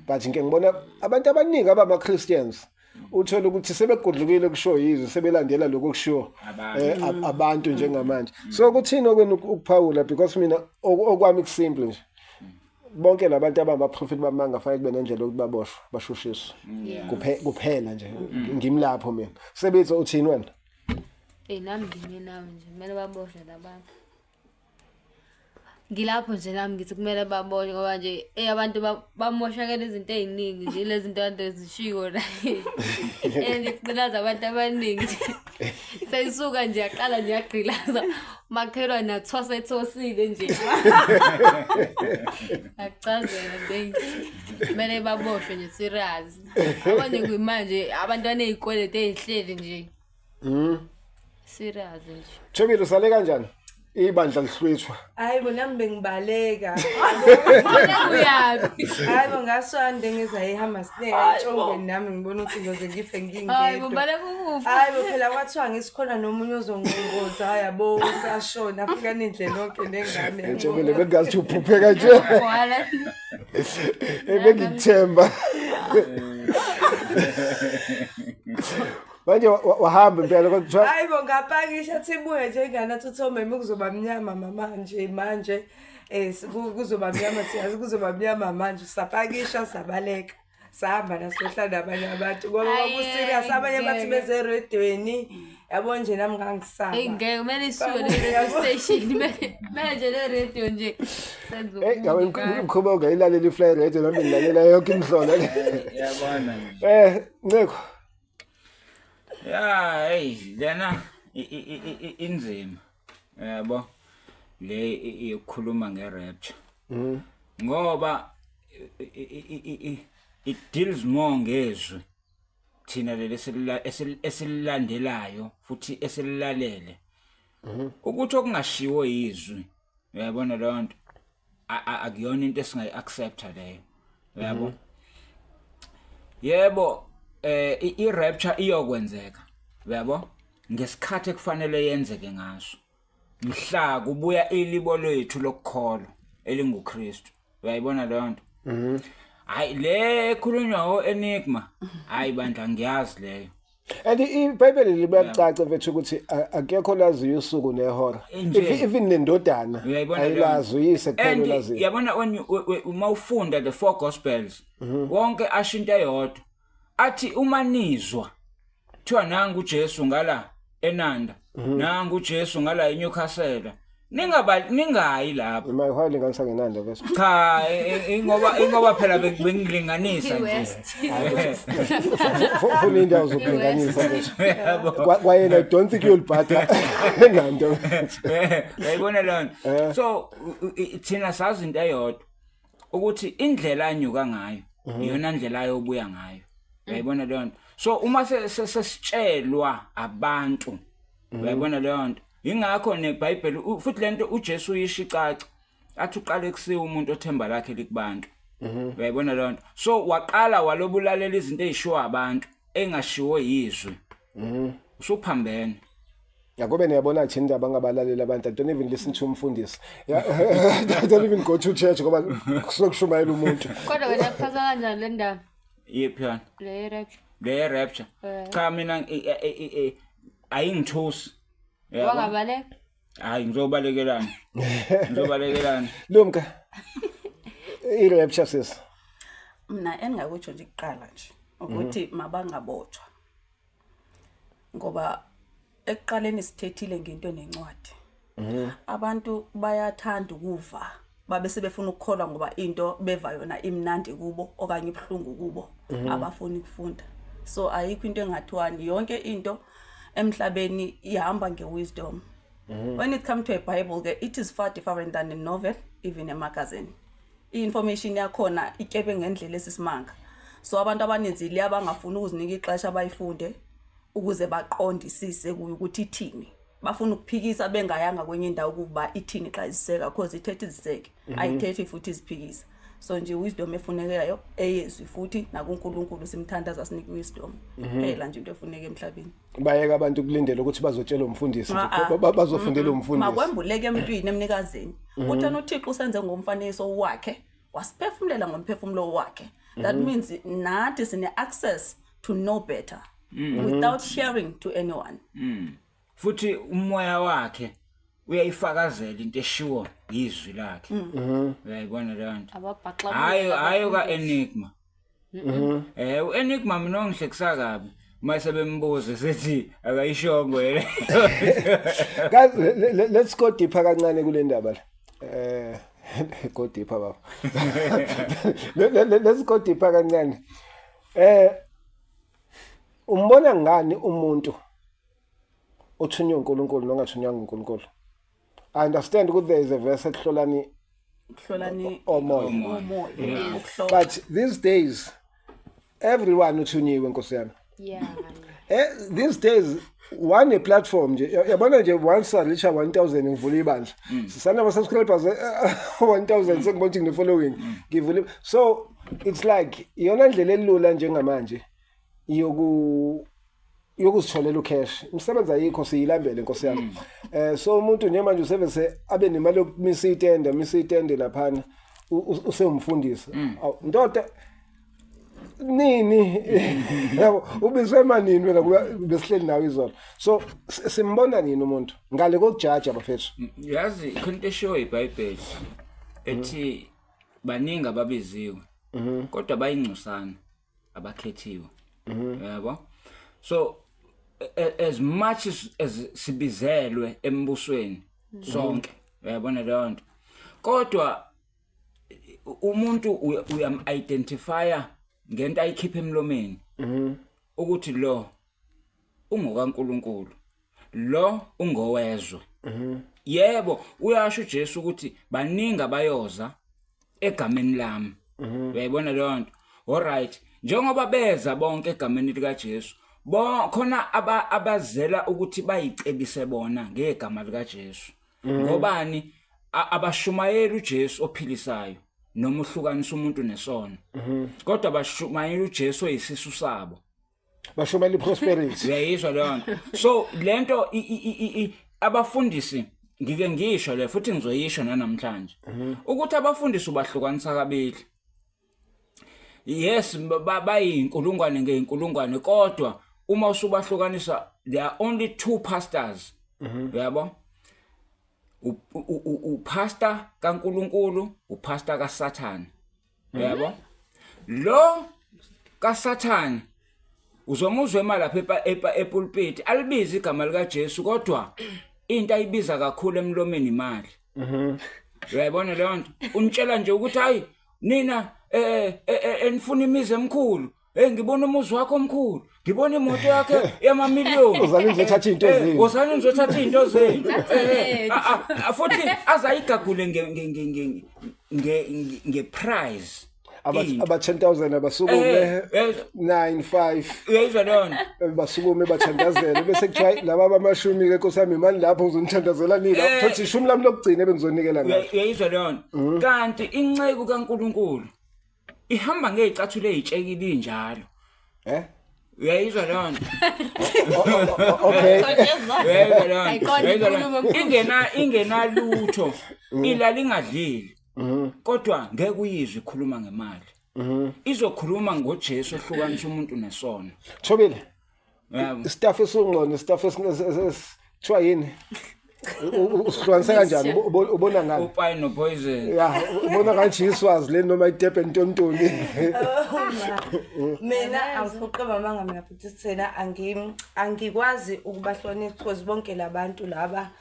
But ngike ngibona abantu abaningi abama Christians, uthola ukuthi sebegudlukile kusho yizwi, sebelandela lokho kushiwo Abantu. Abantu njengamanje. So kuthini okwenu ukuphawula? Because mina okwami kusimple nje, bonke labantu abangaba-prophet bamanga fanele kube nendlela yokuthi baboshwe, bashushiswe. Kuphela nje, ngimlapho mina. Sebetho, uthini wena? Eyi, nami ngime nawe nje, kumele baboshwe labantu. Ngilapho nje nami ngithi kumele baboshwe ngoba nje abantu bamoshakela izinto ey'ningi nje, lezi zinto kade zishiwo la and igqilaza abantu abaningi nje. Seyisuka nje yaqala nje yagqilaza makhelwane, athwasa ethosile nje, akuchazela nje. Kumele baboshwe nje, serious. Abanye kuyimanje abantwana ey'kweleti ey'hleli nje, serious nje. Thobile, usale kanjani ibandla lihlwithwa? Hayi bo, nami bengibaleka. Uyaphi? Hayi bo, ngaswande ngeza eHammarsdale, entshongweni, nami ngibona ukuthi ngiyoze ngife Hayi bo. ngingedwa. Baleka ukufa. Hayi bo, phela kwathiwa ngisikhona nomunye ozongqongqoza, yabo, sashona, afika nindle nonke nengane, yabo. Thobile, bengazi ukuthi uphuphe kanje. Wala. Bengikuthemba manje wahamba impela kwakuthiwa. Hayi bo, ngapakisha, thi buye nje ingane, athi uthi mama kuzoba mnyama mama nje manje, kuzoba mnyama, siyazi kuzoba mnyama manje. Sapakisha, sabaleka, sahamba nasohlala nabanye abantu ngoba Ayi, kwaku-serious, abanye bathi ngeke. beze eredweni, yabo nje, nami ngangisaba. Eyi ngeke, kumele isuke le radio station, kumele nje le radio nje senze Hey, ngabe okunye ngayo. umkhuba ungayilalela i-Fly Radio, nami ngilalela yonke imihlola. Yabona nje. Nceko. Ya, hey, lena inzima. Yabo. Le yokukhuluma nge-rapture. Ngoba it deals more ngezwi. Thina leli esililandelayo futhi esililalele ukuthi okungashiwo yizwi, uyabona leyo nto, akuyona into esingayi accepta leyo, uyabo. Yebo, i rapture iyokwenzeka, uyabo, ngesikhathi ekufanele yenzeke ngaso, mhla kubuya ilibo lethu lokukholwa elinguKristu, uyayibona leyo nto. Hayi le ekhulunywa o Enigma, hayi bandla, ngiyazi leyo. And iBhayibheli liyacaca mfethu ukuthi akekho laziyo usuku nehora. Nje. Even nendodana Uyayibona leyo nto? ayilazi, uyise kuphela And olaziyo. yabona, when uma ufunda the four gospels, wonke asho into eyodwa, athi uma nizwa kuthiwa nangu uJesu ngala eNanda, nangu uJesu ngala eNewcastle, ningaba ningayi lapho. Ima ihola ngenanda bese. Cha, ingoba phela bengilinganisa nje. I-West. Funa indawo zokulinganisa bese. Yabo. Kwayena I don't think uyolibhada enanda. Uyayibona leyo nto? So thina sazi into eyodwa, ukuthi indlela anyuka ngayo iyona ndlela ayobuya ngayo, uyayibona leyo nto. So uma sesitshelwa abantu, uyayibona leyo nto, ingakho neBhayibheli futhi lento uJesu uyisho icaca, athi uqale kusiwa umuntu othemba lakhe likubantu, uyayibona leyo nto. So waqala walobulalela izinto ezishiwo abantu engashiwo yizwi, usuphambene. Yakobe niyabona nje indaba angabalalela abantu. I don't even listen to umfundisi. Yeah, I don't even go to church ngoba kusuke kushumayela umuntu. Kodwa wena kuphatha kanjani le ndaba? Yiphi yona? Le rapture. Le rapture? Cha, mina ayingithusi. Uyabo? Wangabaleka? Hayi, ngizobalekelana, ngizobalekelana. Lumka. I-rapture, sis. Mina engingakutsho nje kuqala nje ukuthi mabangabotshwa, ngoba ekuqaleni sithethile ngento nencwadi. Abantu bayathanda ukuva babe sebefuna ukukholwa, ngoba into beva yona imnandi kubo okanye ibuhlungu kubo, abafuni ukufunda. So ayikho into engathiwani, yonke into emhlabeni ihamba nge-wisdom. When it come to a Bible ke, it is far different than a novel, even a magazine. I-information yakhona ityebe ngendlela esisimanga, so abantu abaninzi liya bangafuni ukuzinika ixesha bayifunde ukuze baqondisise kuyo ukuthi ithini. Bafuna ukuphikisa bengayanga kwenye indawo ukuba ithini xa iziseka, cause ithetha iziseke, ayithethi futhi iziphikisa. So nje wisdom efunekayo eyezwi, futhi nakuNkulunkulu simthandaza sinike wisdom phela nje, into efuneka emhlabeni. Bayeka abantu kulindela ukuthi bazotshela umfundisi nje, Ah, ah. bazofundela umfundisi. Makwembuleke emntwini, emnikazini. Uthena uThixo usenze ngomfanekiso wakhe, wasiphefumulela ngomphefumulo wakhe. That means nathi sine-access to know better without sharing to anyone. Futhi umoya wakhe uyayifakazela into eshiwo yizwi lakhe, uyayibona leyo nto. Ababhaxa. Hayi, hayi ka Enigma. UEnigma mina ongihlekisa kabi mase bembuza sethi akayishongo yena. Guys, let's go deeper kancane kule ndaba le. Go deeper, baba. Let's go deeper kancane. Umbona ngani umuntu othunywe uNkulunkulu nongathunywanga uNkulunkulu? I understand ukuthi there is a verse ekuhlolani Kuhlolani omoya. Omoya, ukuhlola. But these days everyone uthunyiwe, Nkosi yami. These days one a platform nje, yabona nje, once I reach 1000 ngivula ibandla. Sisana ama subscribers 1000, sengibona ukuthi ngine following, ngivula. So it's like iyona ndlela elula njengamanje yokuzitholela ucash. Imisebenzi ayikho, siyilambele, Nkosi yami. So umuntu nje manje usevese abe nemali yokumisa itende, misa itende laphana, usewumfundisi. Awu, ndoda, nini yabo, ubizwe manini wena kuba besihleli nawe izolo? So simbona nini umuntu ngale kokujaja, bafethu? Yazi khona into eshiwo iBhayibheli ethi baningi ababiziwe kodwa bayingcosana abakhethiwe, yabo. So as much as sibizelwe embusweni sonke, uyabona leyo nto, kodwa umuntu uyam identifya ngento ayikhipha emlomeni ukuthi lo ungokaNkuluNkulu, lo ungowezwe. Yebo, uyasho uJesu ukuthi baningi abayoza egameni lami, uyayibona leyo nto. Alright. Njengoba beza bonke egameni likaJesu, bo khona abazela ukuthi bayicebise bona ngegama likaJesu. Ngobani abashumayela uJesu ophilisayo noma uhlukanisa umuntu nesono. Kodwa bashumayela uJesu oyisisu sabo. Bashumayela iprosperity. Uyayizwa leyo nto. So lento abafundisi ngike ngisho le futhi ngizoyisho nanamhlanje ukuthi abafundisi ubahlukanisa kabili. Yes, bayinkulungwane ngeyinkulungwane, kodwa uma usubahlukanisa there are only two pastors. Uyabo? Upastor kaNkuluNkulu, upastor kaSathane. Uyabo? Lo kaSathane uzomuzwa ema lapha epulpit alibize igama likaJesu, kodwa into ayibiza kakhulu emlomeni imali. Uyayibona leyo nto? Unitshela nje ukuthi hayi nina enifuna imizi emikhulu, hey ngibona umuzi wakho omkhulu, ngibona imoto yakhe yamamiliyoni. Uzani nizothatha izinto zenu. Uzani nizothatha izinto zenu. Futhi azayigagule nge prize. Aba 10,000 abasukume 9 5. Uyayizwa leyo nto? Basukume bathandazele bese kuthiwa laba bamashumi ke Nkosi yami imali lapho ngizonithandazela nini lapho thothi ishumi lami lokugcina ebengizonikela ngalo. Uyayizwa leyo nto? Kanti inceku kaNkuluNkulu ihamba ngezicathulo ezitshekile injalo. Eh? Uyayizwa leyo nto? Okay. Uyayizwa leyo nto? Ayiqonde Uyayizwa leyo inkulumo nto? Ingena lutho. Ilala ingadlili. Kodwa ngeke uyizwe ikhuluma ngemali. Izokhuluma ngoJesu ohlukanisa umuntu nesono. Thobile. Yabo. Staff esingcono, staff kuthiwa yini? Usihlukanisa kanjani? Ubona ngani? Upie no poison. Ya, ubona kanje iswazi le noma iDurban ntontoni. Mina angifuqe mamanga mina futhi sithena angikwazi ukubahlonipha because bonke labantu laba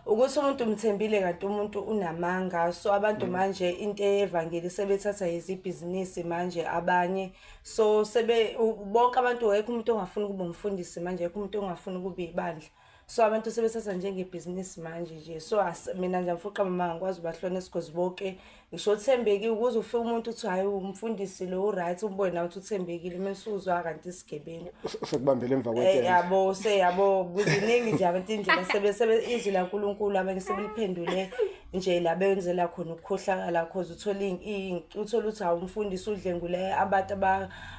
ukuthi umuntu umthembile kanti umuntu unamanga. So abantu manje into eyevangeli sebethatha izibhizinisi manje abanye, so sebe bonke abantu, wekho umuntu ongafuni ukuba umfundisi manje, ekho umuntu ongafuni ukuba ibandla. So abantu sebethatha njengebhizinisi manje nje. So mina nje angifuqa mama, angikwazi ubahlonisa because bonke ngisho uthembekile ukuze ufike umuntu uthi hayi umfundisi lo uright, umbone nawe ukuthi uthembekile, mase uzwa kanti isigebengu. Sekubambele emva kwetende. Yabo, seyabo kuziningi nje abantu indlela sebe sebe izwi laNkuluNkulu abanye sebeliphendule nje la benzela khona ukukhohlakala, cause uthola ukuthi hawu umfundisi udlengule abantu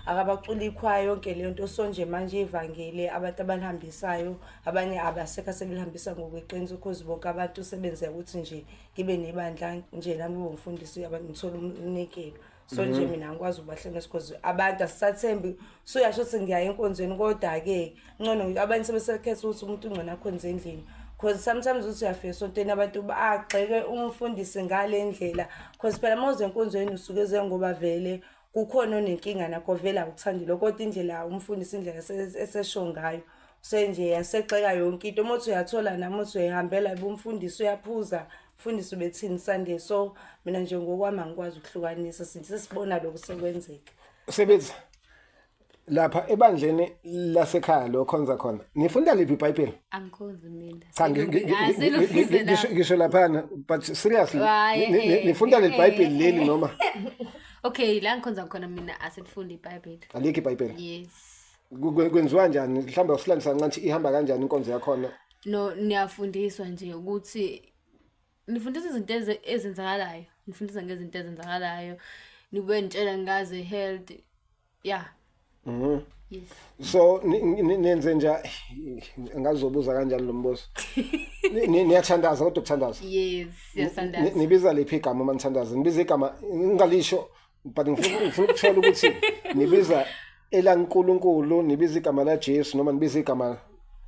akabacula ikhwaya yonke leyo nto. So nje manje ivangeli abantu abalihambisayo abanye abasekho sebelihambisa ngokweqiniso, cause bonke abantu sebenzeka ukuthi nje ngibe nebandla nje nami ngibe umfundisi, abantu ngithole umnikelo. So nje mina angikwazi ukubahlukanisa because abantu asisathembi. So uyasho ukuthi ngiya enkonzweni, kodwa-ke ngcono abanye sebesekhetha ukuthi umuntu ungcono akhonze endlini, because sometimes uthi uyafika esontweni abantu bagxeke umfundisi ngale ndlela, because phela uma uze enkonzweni usuke eze ngoba vele kukhona onenkinga nakho, vele akuthandi lokho, kodwa indlela umfundisi indlela esesho ngayo senje yasegxeka yonke into. Uma uthi uyathola nami uthi uyayihambela umfundisi uyaphuza, umfundisi ubethini Sunday. So mina nje ngokwami angikwazi ukuhlukanisa, sesibona lokhu sekwenzeka. Sebenza lapha ebandleni lasekhaya lo khonza khona, nifunda liphi iBhayibheli? Angikhonzi mina. Cha, Silungise lapho. ngisho laphana, but seriously, Hhayi, nifunda leli Bhayibheli leli noma? Okay, la ngikhonza khona mina asilifundi iBhayibheli. Alikho iBhayibheli? Yes. Kwenziwa njani? Mhlawumbe usilandisa kancane ukuthi ihamba kanjani inkonzo yakhona. No, niyafundiswa nje ukuthi nifundisa izinto ezenzakalayo, nifundisa ngezinto ezenzakalayo, nibuye nitshela ngaze health, yeah. Yes. So nenze nje, ngazobuza kanjani lo mbuzo? Niyathandaza kodwa ukuthandaza? Yes, siyathandaza. Nibiza liphi igama uma nithandaza? Nibiza igama ngingalisho, but ngifuna ukuthola ukuthi nibiza elaNkulunkulu, nibiza igama la Jesu noma nibiza igama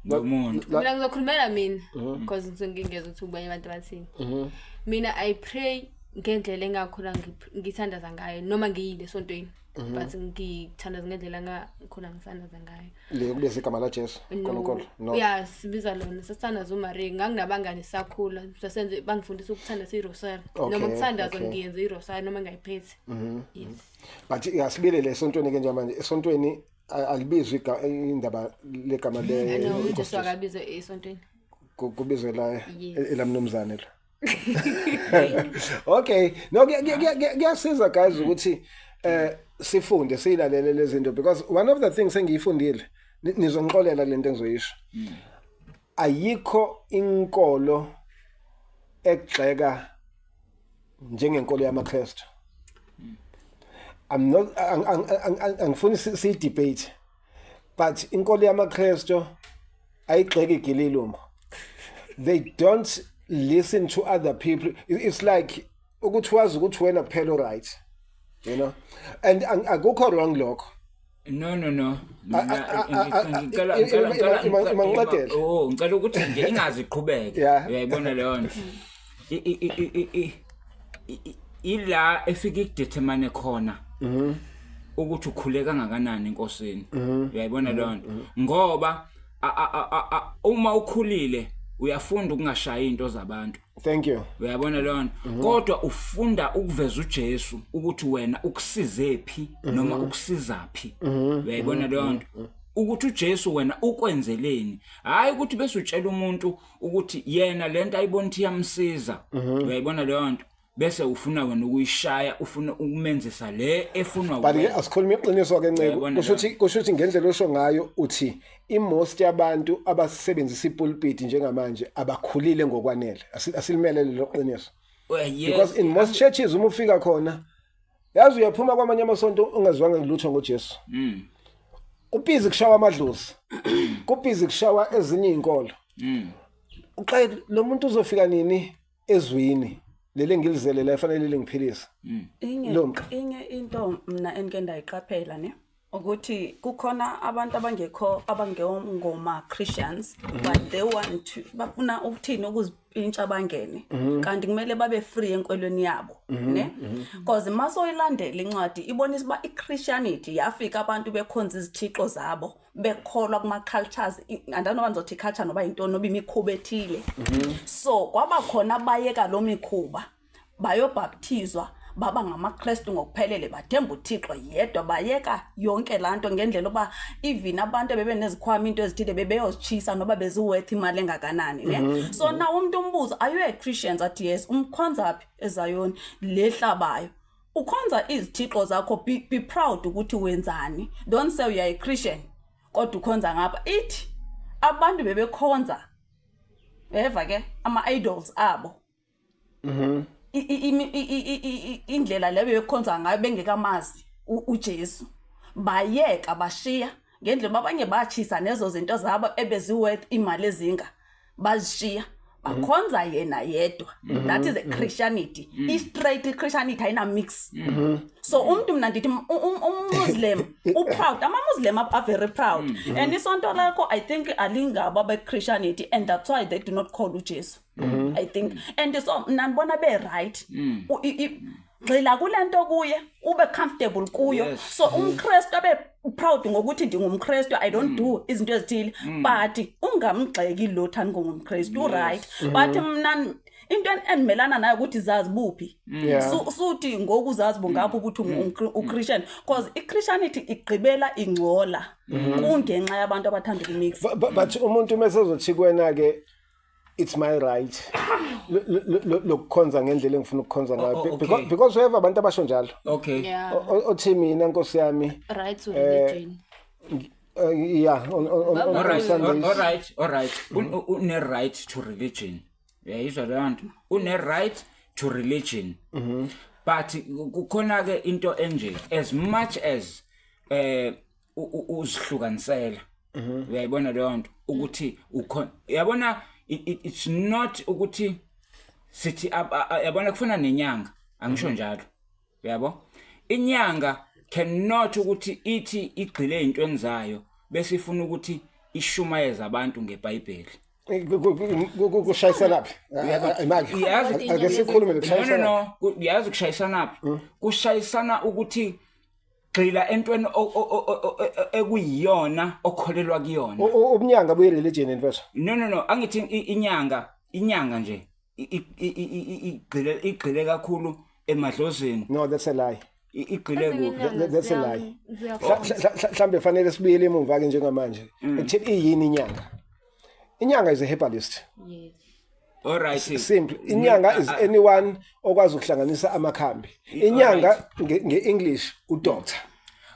Lomuntu. Mina ngizokhulumela mina because ngisuke ngingezwa ukuthi ubanye abantu bathini. Mina I pray ngendlela engakhula ngithandaza ngayo noma ngiyile esontweni, but ngithandaza ngendlela engakhula ngithandaza ngayo. Le kubiza igama la Jesu, uNkulunkulu? No. Yeah, sibiza lona, sasithandaza uMaria. Nganginabangani sakhula sasenze, bangifundisa ukuthandaza irosari noma ukuthandaza. Ngiyenze irosari noma ngayiphethe, yes. But asibile le esontweni ke njengamanje, esontweni alibizwa indaba legama le No, uJesu akabizwe esontweni. Kubizwe la Yes. elamnumzane la. Okay, no, kuyasiza guys ukuthi Sifunde siyilalele lezi zinto because one of the things engiyifundile, nizongixolela lento engizoyisho, ayikho inkolo egxeka njengenkolo yamaKristu. I'm not angifuni si debate, but inkolo yamaKristu ayigxeki igililuma. They don't listen to other people. It's like ukuthi wazi ukuthi wena kuphela right, and akukho wrong lokho. No, ngicela ngicela mangiqedele. Oh, ngicela ukuthi nje ingazi iqhubeke. Uyayibona leyo nto, ila efika ikudetermine khona ukuthi ukhule kangakanani enkosini. Uyayibona leyo nto, ngoba uma ukhulile uyafunda ukungashayi into zabantu. Thank you. Uyabona leyo nto, kodwa ufunda ukuveza uJesu ukuthi wena ukusize phi noma ukusiza phi. Uyayibona leyo nto, ukuthi uJesu wena ukwenzeleni, hayi ukuthi bese utshela umuntu ukuthi yena lento ayibona ukuthi iyamsiza. Uyayibona leyo nto, bese ufuna wena ukuyishaya, ufuna ukumenzisa le efunwa But ke asikhuluma iqiniso ke, Ncebo. Uyayibona. Kusho ukuthi ngendlela osho ngayo, uthi imost yabantu abasebenzisa ipulpit njengamanje abakhulile ngokwanele. Asilimele lelo qiniso. Well, yes. Because in most churches uma ufika khona, yazi uyaphuma kwamanye amasonto ungazwanga lutho ngoJesu. Kubhizi kushawa amadlozi, kubhizi kushawa ezinye izinkolo. Uqale lo muntu uzofika nini ezwini leli engilizele la efanele lingiphilise? Inye Lumka. Inye into mina engike ndayiqaphela ne ukuthi kukhona abantu abangekho abangengoma Christians, but they want to, bafuna ukuthini, ukuzipintsha bangene, kanti kumele babe free enkolweni yabo ne, because masoyilandela incwadi ibonisa uba iChristianity yafika abantu bekhonza izithixo zabo, bekholwa kuma cultures. Andanoba ndizothi culture noba yintoni noba imikhuba ethile. So kwaba khona abayeka lo mikhuba, bayobhaptizwa, baba ngamaKristu ngokuphelele, bathemba uThixo yedwa, bayeka yonke laa nto ngendlela yoba even abantu ebebenezikhwama into ezithile bebeyozitshisa noba beziworth imali engakanani ne. So now umntu umbuzo, "Are you a Christians?" Athi, "Yes." "Umkhonza phi?" "Ezayoni lehlabayo." Ukhonza izithixo zakho, be proud ukuthi wenzani. Don't say uya a-Christian kodwa ukhonza ngapha. Ithi abantu bebekhonza eva ke ama-idols abo, indlela leyo bekhonza ngayo bengekamazi uJesu, bayeka, bashiya ngendlela abanye bachisa nezo zinto zabo ebeziworth imali ezinga, bazishiya, bakhonza yena yedwa. That is a Christianity, i-straight Christianity, ayina mix. So umuntu mina ndithi ummuslim uproud, ama-Muslim are very proud, and isonto lakho I think alingabo abe-Christianity, and that's why they do not call uJesu, I think. And so mna ndibona be-right. Gxila kule nto kuye ube comfortable kuyo. So umKristu abe proud ngokuthi ndingumKristu, I don't do izinto ezithile, but ungamgxeki lo thani ngongumKristu, uright. But mna into endimelana nayo ukuthi zazi buphi. Suthi ngoku uzazi bungaphi ukuthi uChristian, because iChristianity igqibela ingcola kungenxa yabantu abathanda ukumix. But umuntu mase ezothi kuwena ke, "It's my right lokukhonza ngendlela engifuna ukukhonza ngayo." Oh, okay. Because we have abantu abasho njalo. Othi mina, nkosi yami, Right to religion. Yeah, on All right. Sundays. All right. Une right to religion. Uyayizwa leyo nto? Une right to religion. But kukhona ke into enje, as much as uzihlukanisela. Uyayibona leyo nto ukuthi ukhona, uyabona, it's not ukuthi sithi yabona kufana nenyanga, angisho njalo. Uyabo? Inyanga cannot ukuthi ithi igxile ezintweni zayo bese ifuna ukuthi ishumayeze abantu ngeBhayibheli. Kushayisana phi imali? Ake sikhulume. No. Kushayisana. No, yazi kushayisana phi? Kushayisana ukuthi gxila entweni ekuyiyona okholelwa kuyona. Ubunyanga buye religion, mfethu. No, angithi inyanga nje igxile kakhulu emadlozini. No, that's a lie. Igxile kuphi? That's a lie. Mhlambe fanele sibuyele emumva ke njengamanje ekutheni iyini inyanga. Inyanga is a herbalist. Yes. All right. Simple, inyanga is anyone okwazi ukuhlanganisa amakhambi. Inyanga nge-English udoctor.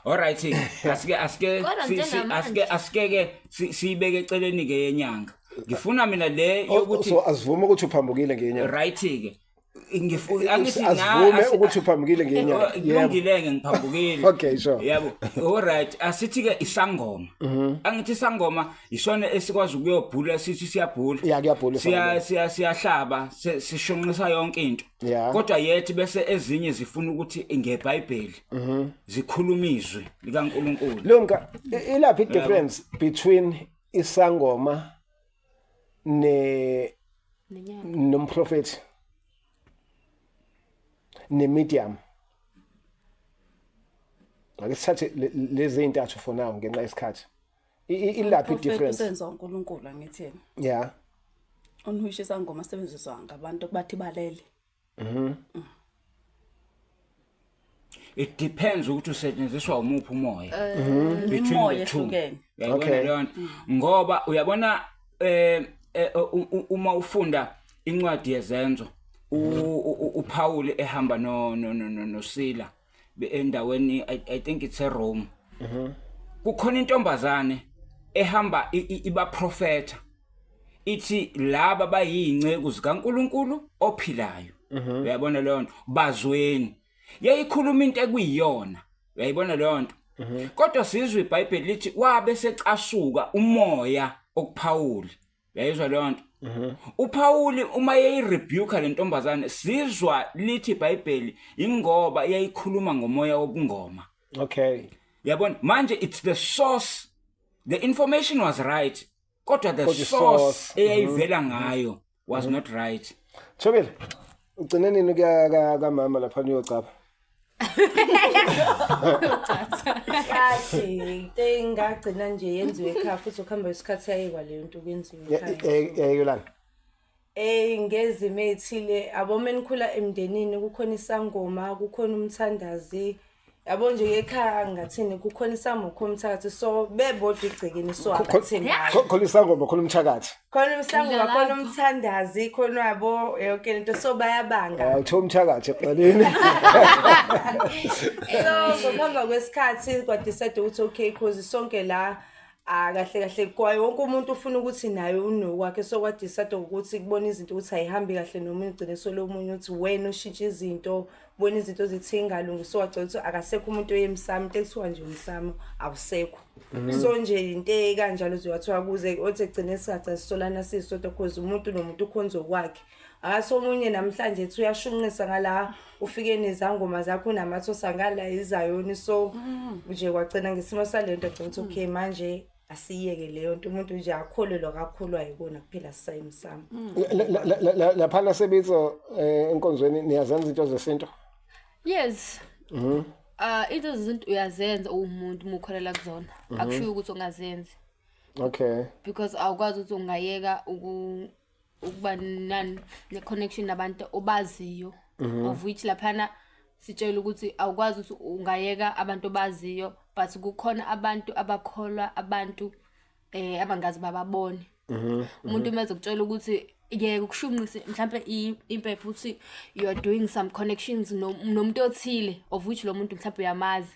All right. Asike Kodwa njengamanje- asike ke siyibeke eceleni ke yenyanga. Ngifuna mina le yokuthi So asivume ukuthi uphambukile ngenyanga. Right ke. Ngifuna angithi na Asivume ukuthi uphambukile ngenyanga. Yebo. Kulungile ke, ngiphambukile. Okay, sure. Yebo. All right, asithi ke isangoma. Angithi isangoma isona esikwazi ukuyobhula, sithi siyabhula. Ya, kuyabhula Siya isangoma. siyahlaba, sishonqisa yonke into. Kodwa yethi bese ezinye zifuna ukuthi ngeBhayibheli. Zikhuluma izwi likaNkuluNkulu. Lunga, ilaphi i-difference between isangoma ne Nenyanga. Nomprofeti ne-medium? Ake sithathe lezi zintathu for now ngenxa yesikhathi. Ilaphi Prophet i-difference? Usenza uNkulunkulu, angithi yena. Onhuisha isangoma sebenziswa ngabantu bathi balele. It depends ukuthi usetshenziswa umuphi umoya. Between Imimoya the two. ehlukene. Uyayibona leyo nto? Ngoba uyabona uma ufunda incwadi yezenzo, uPaul ehamba no no no no noSila endaweni, I think it's eRome. Kukhona intombazane ehamba ibaprofeta, ithi laba bayinceku zikaNkuluNkulu ophilayo. Uyabona leyo nto? Bazweni. Yayikhuluma into ekuyiyona. Uyayibona leyo nto? Kodwa sizwe iBhayibheli lithi wabe secasuka umoya okuPaul. Uyayizwa leyo nto? UPaul uma yeyirebuke le ntombazane, sizwa lithi iBhayibheli ingoba yayikhuluma ngomoya wobungoma. Yabona manje, it's the source. The information was right, kodwa the Kodwa source source, eyayivela ngayo was not right. Thobile, ugcine nini ukuya kamama lapha uyocapha? Kathi into engagcina nje yenziwe ekhaya, futhi ukuhamba isikhathi yayekwa leyo nto kwenziwe ekhaya. Yayikelana? Ngezimo ey'thile, abo menikhula emndenini kukhona isangoma, kukhona umthandazi. Yabo nje ekhaya ngathini, kukhona isangoma, kukhona umthakathi, so bebodwa igcekeni, so abathembani. Khona isangoma, khona umthakathi. Khona umsangoma, Ngilapho. khona umthandazi, khona yabo yonke lento, so bayabanga. Hayi, uthiwa umthakathi ekuqaleni. So ngokuhamba kwesikhathi kwadecide ukuthi okay, cause sonke la, ah, kahle kahle kwaye wonke umuntu ufuna ukuthi naye unokwakhe, so kwadecide ukuthi kubona izinto ukuthi ayihambi kahle noma ugcine solo omunye uthi wena ushintsha izinto, ubona izinto zithi ingalungi, so wagcina ukuthi akasekho umuntu oyemsamo, into ekuthiwa nje umsamo awusekho. So nje into ekanjalo nje wathiwa kuze othi egcine singagcina sisolana sisodwa, cause umuntu nomuntu ukhonza okwakhe. Akathi omunye namhlanje ethi uyashunqisa ngala, ufike nezangoma zakho, unamathosa ngala izayoni, so nje kwagcina ngesimo salento, agcina ukuthi okay, manje asiyeke leyo nto, umuntu nje akholelwa akakholwa yikona kuphela, sisayimsamo. Laphana sebitso enkonzweni niyazenza into zesintu? Yes. Into zezinto uyazenza uwumuntu uma ukholela kuzona. Akushiwo ukuthi ungazenzi. Because awukwazi ukuthi ungayeka ukuba nani ne-connection nabantu obaziyo, of which laphana sitshela ukuthi awukwazi ukuthi ungayeka abantu obaziyo, but kukhona abantu abakholwa abantu abangazi bababone. Umuntu uma ezokutshela ukuthi yeka ukushunqisa mhlambe impepho, uthi you are doing some connections nomuntu othile, of which lo muntu mhlambe uyamazi,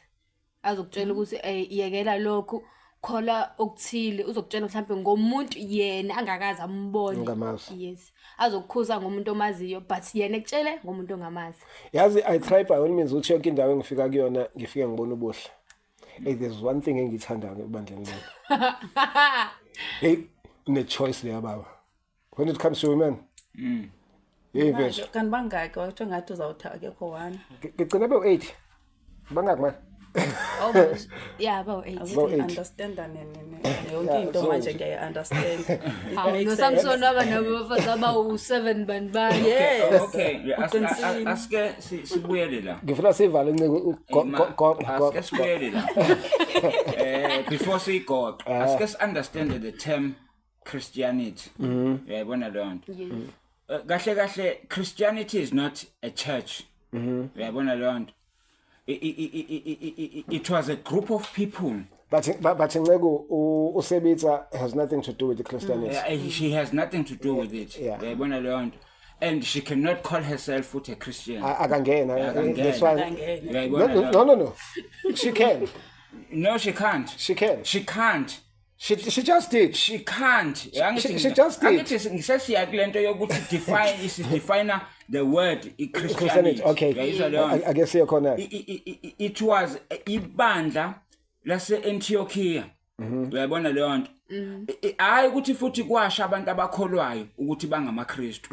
azokutshela ukuthi yekela lokhu, khola okuthile, uzokutshela mhlambe ngomuntu yena angakaze ambone. Ongamazi. Yes, azokukhuza ngomuntu omaziyo, but yena ekutshele ngomuntu ongamazi. Yazi, I try by all means ukuthi yonke indawo engifika kuyona ngifike ngibone ubuhle. Hey, there's one thing engiyithandayo ebandleni lami. Hey, une-choice leya baba when it comes to women. Hey, Manje, mfethu. Kanti bangaki? Wathi ngathi uzawuthi akekho one. Ngigcine bewu-8. Bangaki manje? Almost, yeah, about 8. About eight. Understanda yonke into manje, ngiyayi-understand. It makes NoSamson sense. waba nabo abafazi abawu-7, bani bani. Yes. Okay, Uqinisile. asike sibuyele la. Ngifuna sivale inciko. Asike sibuyele la. Before siyigoqa, asike si-understand the term Christianity. Uyayibona leyo nto? Yes. Kahle kahle, Christianity is not a church. Uyayibona leyo nto? It was a group of people. But Nceku, uSebitsa has nothing to do with the Christianity. Yeah, she has nothing to do with it. Uyayibona leyo nto, and she cannot call herself futhi a Christian. Akangena. Akangena. That's why. Akangena. Uyayibona No, leyo no, no, no. She can. No, she can't. She can. She can't. She just did. She can't. She just did. Angithi ngisesiya kule nto yokuthi define is define the word Christianity. i-Christianity. Okay. Uyayizwa leyo nto? Ake siye khona. It was ibandla lase-Antiochia. Uyayibona leyo nto? Hayi ukuthi futhi kwasha abantu abakholwayo ukuthi bangamaKristu.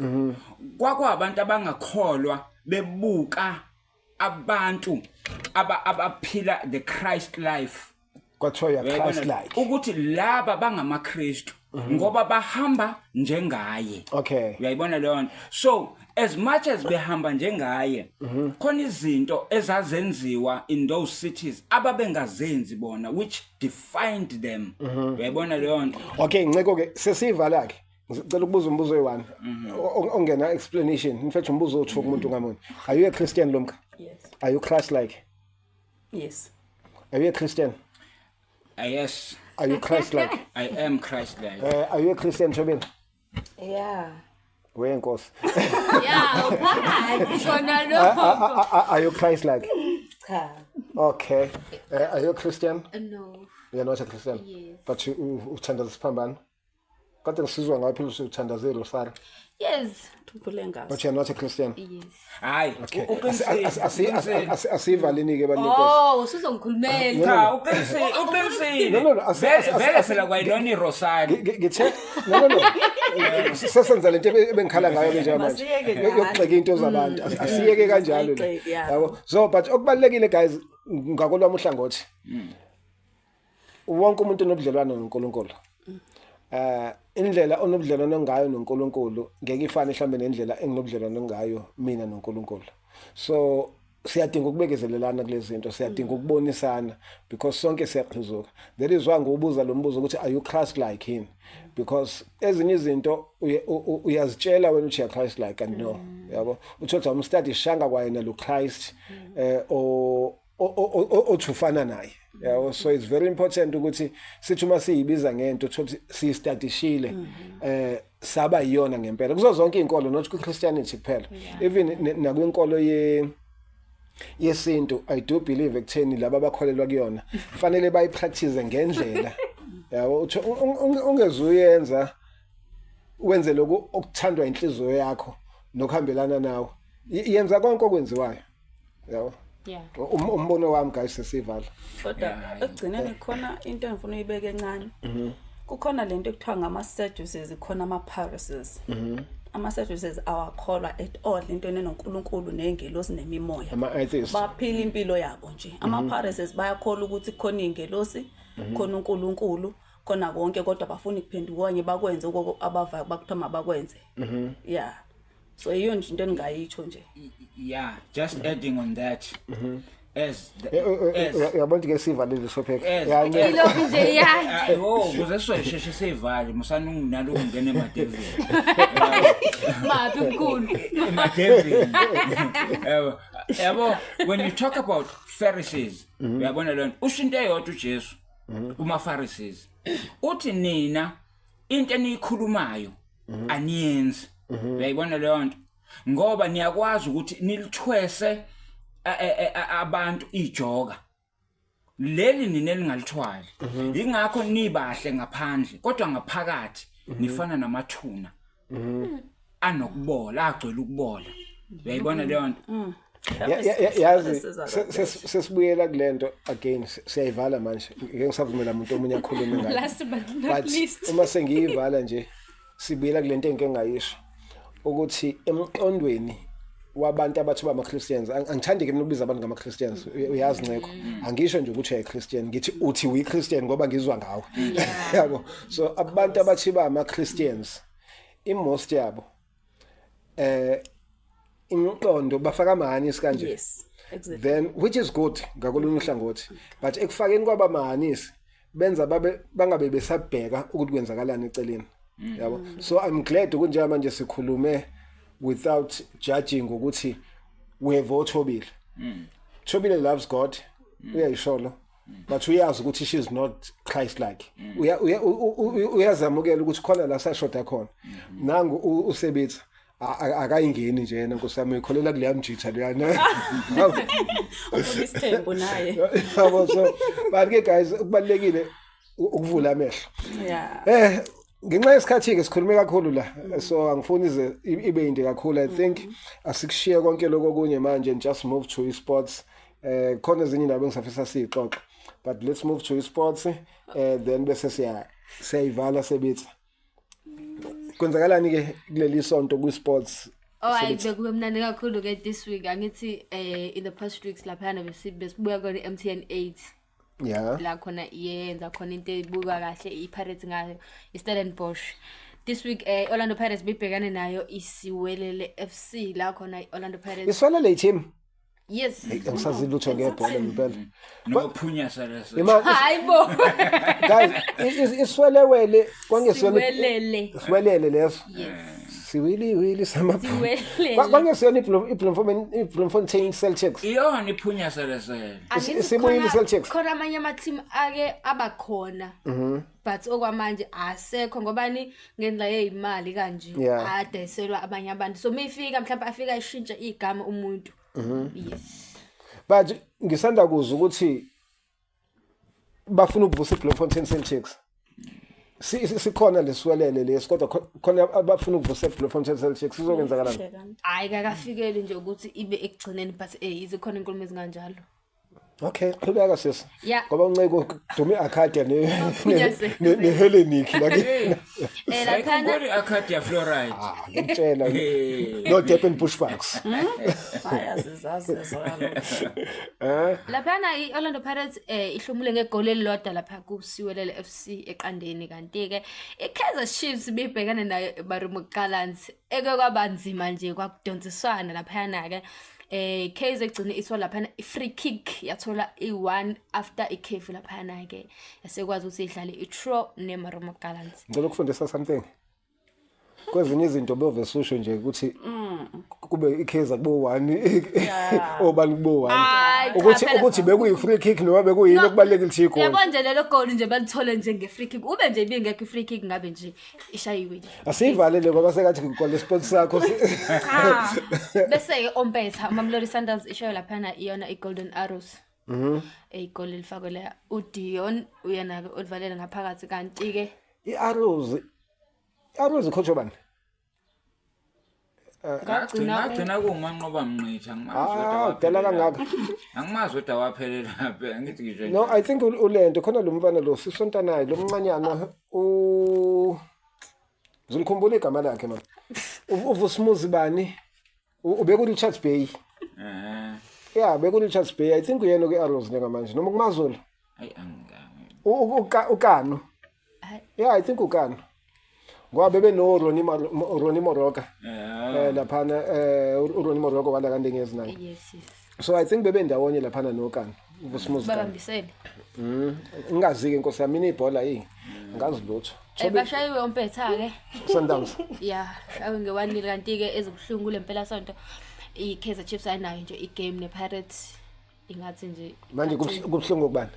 Kwakwabantu abangakholwa bebuka abantu abaphila the Christ life. Kwathiwa you are Uyayibona? Christ like. Ukuthi laba bangamaKristu ngoba bahamba njengaye. Uyayibona leyo nto? So as much as behamba njengaye, khona izinto ezazenziwa in those cities ababengazenzi bona, which defined them. Uyayibona leyo nto? Okay, Nceko ke, sesivala ke. Ngicela ukubuza umbuzo oyi-one ongena explanation. In fact, umbuzo othu kumuntu ngamunye. Are you a Christian, Lumka? Yes. Are you Christ like? Yes. Are you a Christian? Yes. Are you Christ like? I am Christ like. Are you a Christian, Thobile? Yeah. Wenkosi. Yeah, uphakathi khona lokho. Are you Christ like? Cha. Okay. Are you a Christian? No. You're not a Christian. Yes. But you uthandaza isiphambano. Kade ngisizwa ngayo phela uthandazile usara. Yes. Thuphule ngaso. But you're not a Christian. Yes. Hayi. Okay. Uqinisile. Asivalini ke bantu. Oh, usuzongikhulumela. Cha, uqinisile, uqinisile. No, Vele vele phela kwayilona irosari. Ngithe no. Sesenza lento ebengikhala ngayo ke njengamanje. Masiyeke njalo. Yokugxeka into zabantu. Asiyeke kanjalo le. Asiyigxeki, yeah. Yabo. So but okubalekile guys, ngakolwami uhlangothi. Wonke umuntu unobudlelwano noNkulunkulu. Indlela onobudlelwano ngayo noNkulunkulu ngeke ifane mhlambe nendlela enginobudlelwano ngayo mina noNkulunkulu. So siyadinga ukubekezelelana kulezi zinto, siyadinga ukubonisana because sonke siyaqhizuka. That is why ngiwubuza lo mbuzo ukuthi are you Christ like him? Because ezinye izinto uyazitshela wena uthi you are Christ like and no. Yabo. Uthola umstudy shanga kwayena lo Christ o othi ufana naye. Yabo, so it's very important ukuthi sithi uma siyibiza ngento uthi siyistadishile saba yiyona ngempela kuzo zonke izinkolo, not ku Christianity kuphela, even nakwinkolo yesintu. I do believe ekutheni laba abakholelwa kuyona fanele bayipractice ngendlela. Yabo, uthi ungezuyenza wenze lokhu okuthandwa inhliziyo yakho nokuhambelana nawe. Yenza konke okwenziwayo. Yabo. Umbono wami guys, sesivala. Kodwa ekugcineni khona into engifuna uyibeke encane. Kukhona lento ekuthiwa ngama-Sadducees, khona ama-Pharisees. Ama-Sadducees awakholwa at all into enoNkulunkulu ney'ngelosi nemimoya. Ama-atheists. Baphila impilo yabo nje. Ama-Pharisees bayakholwa ukuthi kukhona iy'ngelosi, khona uNkulunkulu, khona konke, kodwa bafuna ukuphenduka okanye bakwenze okoko abavayo bakuthiwa mabakwenze. Yeah. So iyo nje into engingayitsho nje. Yeah, just adding on that. As the, as Uyabona ke sivalile sophek. Yes. Ya, nceba. Ilokhu nje ya. Oh, kuze sizosheshe sivale, musani nalokungena emadevini. Maphi mkhulu? Emadevini. Yabo. Yabo, when you talk about Pharisees, uyabona leyo nto. Usho into eyodwa uJesu kuma Pharisees. Uthi nina into eniyikhulumayo aniyenzi. Uyayibona leyo nto? Ngoba niyakwazi ukuthi nilithwese abantu ijoka. Leli nina elingalithwali. Ingakho nibahle ngaphandle, kodwa ngaphakathi nifana namathuna anokubola, agcwele ukubola. Uyayibona leyo nto? Yazi Pharisees are like that. sesibuyela kulento again, siyayivala manje, ngeke ngisavumela umuntu omunye akhulume ngayo. Last but not But least. uma sengiyivala nje, sibuyela kulento engike ngayisho ukuthi emqondweni wabantu abathi bama Christians, angithandi ke mina ukubiza abantu ngama Christians, uyazi Nceko, angisho nje ukuthi uyayi Christian, ngithi uthi uyi Christian ngoba ngizwa ngawe, yabo. So abantu abathi bama Christians, imost yabo imiqondo bafaka amahanisi kanje. Yes, exactly. Then which is good ngakolunye uhlangothi, but ekufakeni kwabamahanisi benza babe bangabe besabheka ukuthi kwenzakalani eceleni, yabo. So I'm glad ukuthi njengamanje sikhulume without judging ukuthi we have oThobile. Thobile loves God, uyayisholo. But uyazi ukuthi she's not Christ like. Uya uya- u- u- u- uyazamukela ukuthi khona la sashoda khona. Nangu uSebetsa akayingeni nje yena, nkosi yami, uyikholela kuleya mjitha leyana. Ufuna isithembu naye. Yabo, so but ke guys, kubalekile ukuvula amehlo. Ngenxa yesikhathi ke sikhulume kakhulu la, so angifuni ize ibe inde kakhulu. I think asikushiye konke lokho kunye manje and just move to esports. Khona ezinye indaba engisafisa siyixoxe, but let's move to esports, then bese siyayivala. Sebetsa, kwenzakalani ke kuleli sonto ku sports? Oh, hayi, bekube mnandi kakhulu ke this week. Angithi in the past weeks laphana besibuya kona i-MTN 8 la khona iyenza khona into ebuka kahle i-Pirates ngayo i-Stellenbosch. This week Orlando Pirates bibhekane nayo iSiwelele FC, la khona i-Orlando Pirates Iswelele team? Yes. Angisazi lutho ngebhola ngempela. Nophunya saleso. Hayi bo. Guys, iswelewele kwangesiyona Siwelele. Siwelele leso. Yes. Siwili wili sama. Siwelele. Kwangesiyona iBloemfontein Celtics. Iyona iphunya selesele. Angithi Sibuyile i-Celtics. Khona amanye ama-team ake abakhona, but okwamanje asekho ngobani? Ngendlela yey'mali kanje adayiselwa abanye abantu, so meyifika mhlawumbe afika ayishintshe igama umuntu. Yes. But ngisanda kuzwa ukuthi bafuna ukuvusa iBloemfontein Celtics. Sikhona lesiwelele lesi, kodwa khona abafuna ukuvusa iBloemfontein Celtics. Sizokwenzakalani? Hhayi, kakafikeli nje ukuthi ibe ekugcineni, but izikhona inkulumo ezinganjalo. Okay, qhubeka sisi. Ngoba uNceko dume i-Arcadia Phunya Selesele. ne-Hellenic la. Laphana Ayikhumbuli i-Arcadia Fluoride. Ngikutshela. Hey. No Durban Bushbucks. Hayi, azizazi kaloku. Laphana i-Orlando Pirates ihlomule ngegoli elilodwa lapha kuSiwelele FC eqandeni, kanti-ke i-Kaizer Chiefs bibhekane nayo Marumo Gallants, eke kwabanzima nje, kwakudonsiswana laphayana-ke. Kaizer egcine ithola laphana i-free kick, yathola i-1 after ikhefu laphayana-ke, yasekwazi ukuthi idlale i-draw ne-Marumo Gallants. Ngicela ukufundisa something. Kwezinye izinto bove usho nje ukuthi kube iKaizer kubo 1, obani kubo 1. Hayi, cha, Ukuthi phela- ukuthi bekuyi free kick noma bekuyini, okubalulekile ukuthi igoli. Yabo nje, lelo goli nje balithole nje nge-free kick. Ube nje ibingekho i-free kick, ngabe nje ishayiwe nje. Asiyivalele ngoba sekathi ngikole sport sakho. Cha. Bese-ke ompetha uMamelodi Sundowns ishayo laphana iyona i-Golden Arrows. Igoli elifakwe la uDion uyena-ke olivalele ngaphakathi, kanti-ke I-Arrows coach bani? Ngagcina kuwuManqoba Mngqithi, angimazi Ah, kodwa kudala waphelela. kangaka. Angimazi kodwa waphelela phi, angithi ngisho No, nje. I think ulento khona lo mfana lo sisontanayo, lo mncanyana, u Uzolikhumbula igama lakhe man. UVusimuzi bani? Ubeka uRichards Bay. Yeah, beka uRichards Bay. I think uyena ke Arrows njengamanje noma kuMaZulu. Hayi, uKano. Yeah, I think uKano. Ngoba bebe no Ronnie Moroka. Laphana uRonnie Moroka wala kaNdengezi naye. Yes. So I think bebe ndawonye laphana noKano. Vusimuzi Kano. Babambisene. Ngingazi ke nkosi yami, mina ibhola yi. Ngazi lutho. Bashayiwe ompetha-ke. Sundowns. Ya, shayiwe nge-1-0, kanti-ke ezibuhlungu kule mpelasonto i-Kaizer Chiefs ayinayo nje i-game ne-Pirates, ingathi nje Manje kubuhlungu kubani?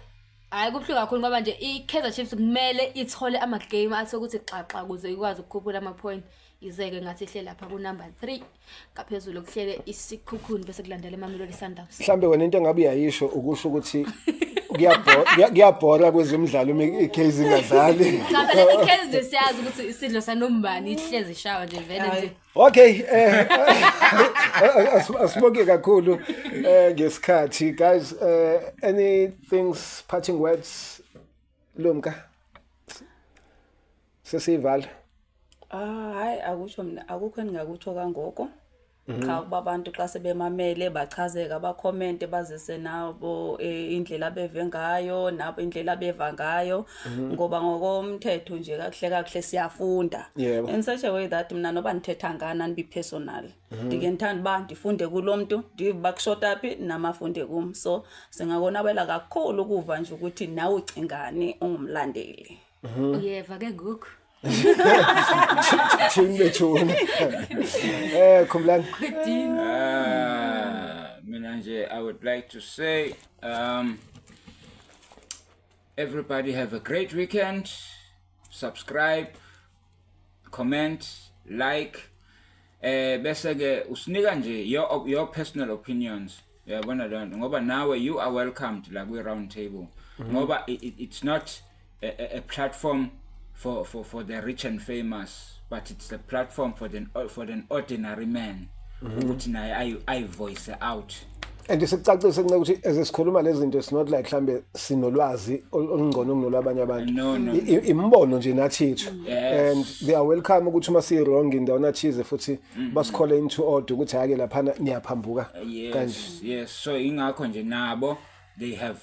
Hhayi, kubuhlungu kakhulu ngoba nje i-Kaizer Chiefs kumele ithole ama-game athi ukuthi xaxa ukuze ikwazi ukukhuphula ama-point, ize-ke ngathi ihleli lapha ku-number 3, ngaphezulu kuhlele iSikhukhuni, bese kulandela iMamelodi Sundowns. Mhlambe wena into engabe uyayisho ukusho ukuthi kuyabhora kwezemidlalo uma iKaizer ingadlali. Cha phela, i-Kaizer nje siyazi ukuthi isidlo sanombani, ihlezi ishawa nje vele nje. Okay, asibonge kakhulu ngesikhathi guys. Anything, parting words, Lumka? Sesivala. Ah, hayi, akusho mina, akukho engingakutsho kangoko. Cha, ukuba abantu xa sebemamele bachazeka, bakhomente, bazise nabo indlela abeve ngayo, nabo indlela abeva ngayo, ngoba ngokomthetho nje kakuhle kakuhle siyafunda. In such a way that mina noba ndithetha ngani andibi personal. Ndike ndithanda uba ndifunde kulo mntu, ndive uba kushota phi, nam afunde kum. So singakonwabela kakhulu ukuva nje ukuthi nawe ucingani ungumlandeli. Uyeva ke ngoku. Thini bethuna. Khumbulani. Ah, mina nje I would like to say Everybody have a great weekend. Subscribe, comment, like. Bese ke usinika nje your personal opinions. Uyabona leyo nto ngoba nawe you are welcomed la kwi round table. Ngoba it's not a platform for the rich and famous, but it's a platform for the ordinary man ukuthi naye ayi voice out. And sikucacise kunce ukuthi as sikhuluma lezi zinto, it's not like mhlambe sinolwazi olungcono kunolwabanye abantu. No. Imbono nje nathi yethu. Yes. And they are welcome ukuthi uma si wrong indawana thize futhi basikhole into order ukuthi hake laphana niyaphambuka kanje. Yes, so ingakho nje nabo they have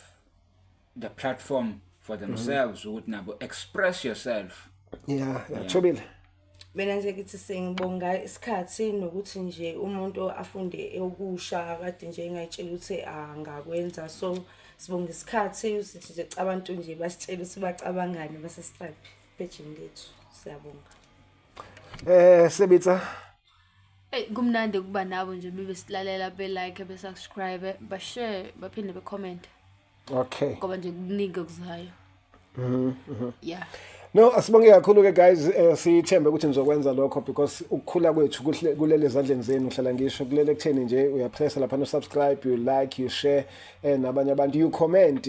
the platform for themselves ukuthi nabo express yourself. Yeah, Thobile. Mina nje ngithi sengibonga isikhathi nokuthi nje umuntu afunde okusha kade nje engayitshela ukuthi angakwenza, so sibonga isikhathi, sithi nje abantu nje basitshela ukuthi bacabangani, basubscribe page lethu, siyabonga. Sebitsa. Hey, kumnandi ukuba nabo nje bebe silalela, be like, be subscribe, ba share, baphinde be comment ngoba nje kuningi okuzayo. Yeah. No, asibonge kakhulu ke guys, sithembe ukuthi nizokwenza lokho because ukukhula kwethu kuhle kulele ezandleni zenu. Hlala ngisho kulele kutheni nje uyapressa lapha no subscribe, you like, you share nabanye abantu, you comment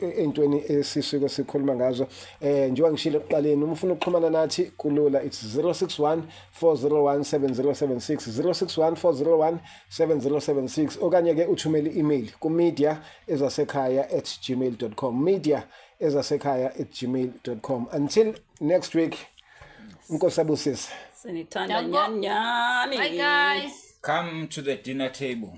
entweni esisuke sikhuluma ngazo. Njengoba ngishilo ekuqaleni, uma ufuna ukuxhumana nathi kulula, it's 061 401 7076, 061 401 7076, okanye ke uthumele i-email ku mediaezasekhaya@gmail.com, mediaezasekhaya@gmail.com. Until next week, inkosi abusise. Sinithanda Danko. nyani nyani. Bye guys. Come to the dinner table.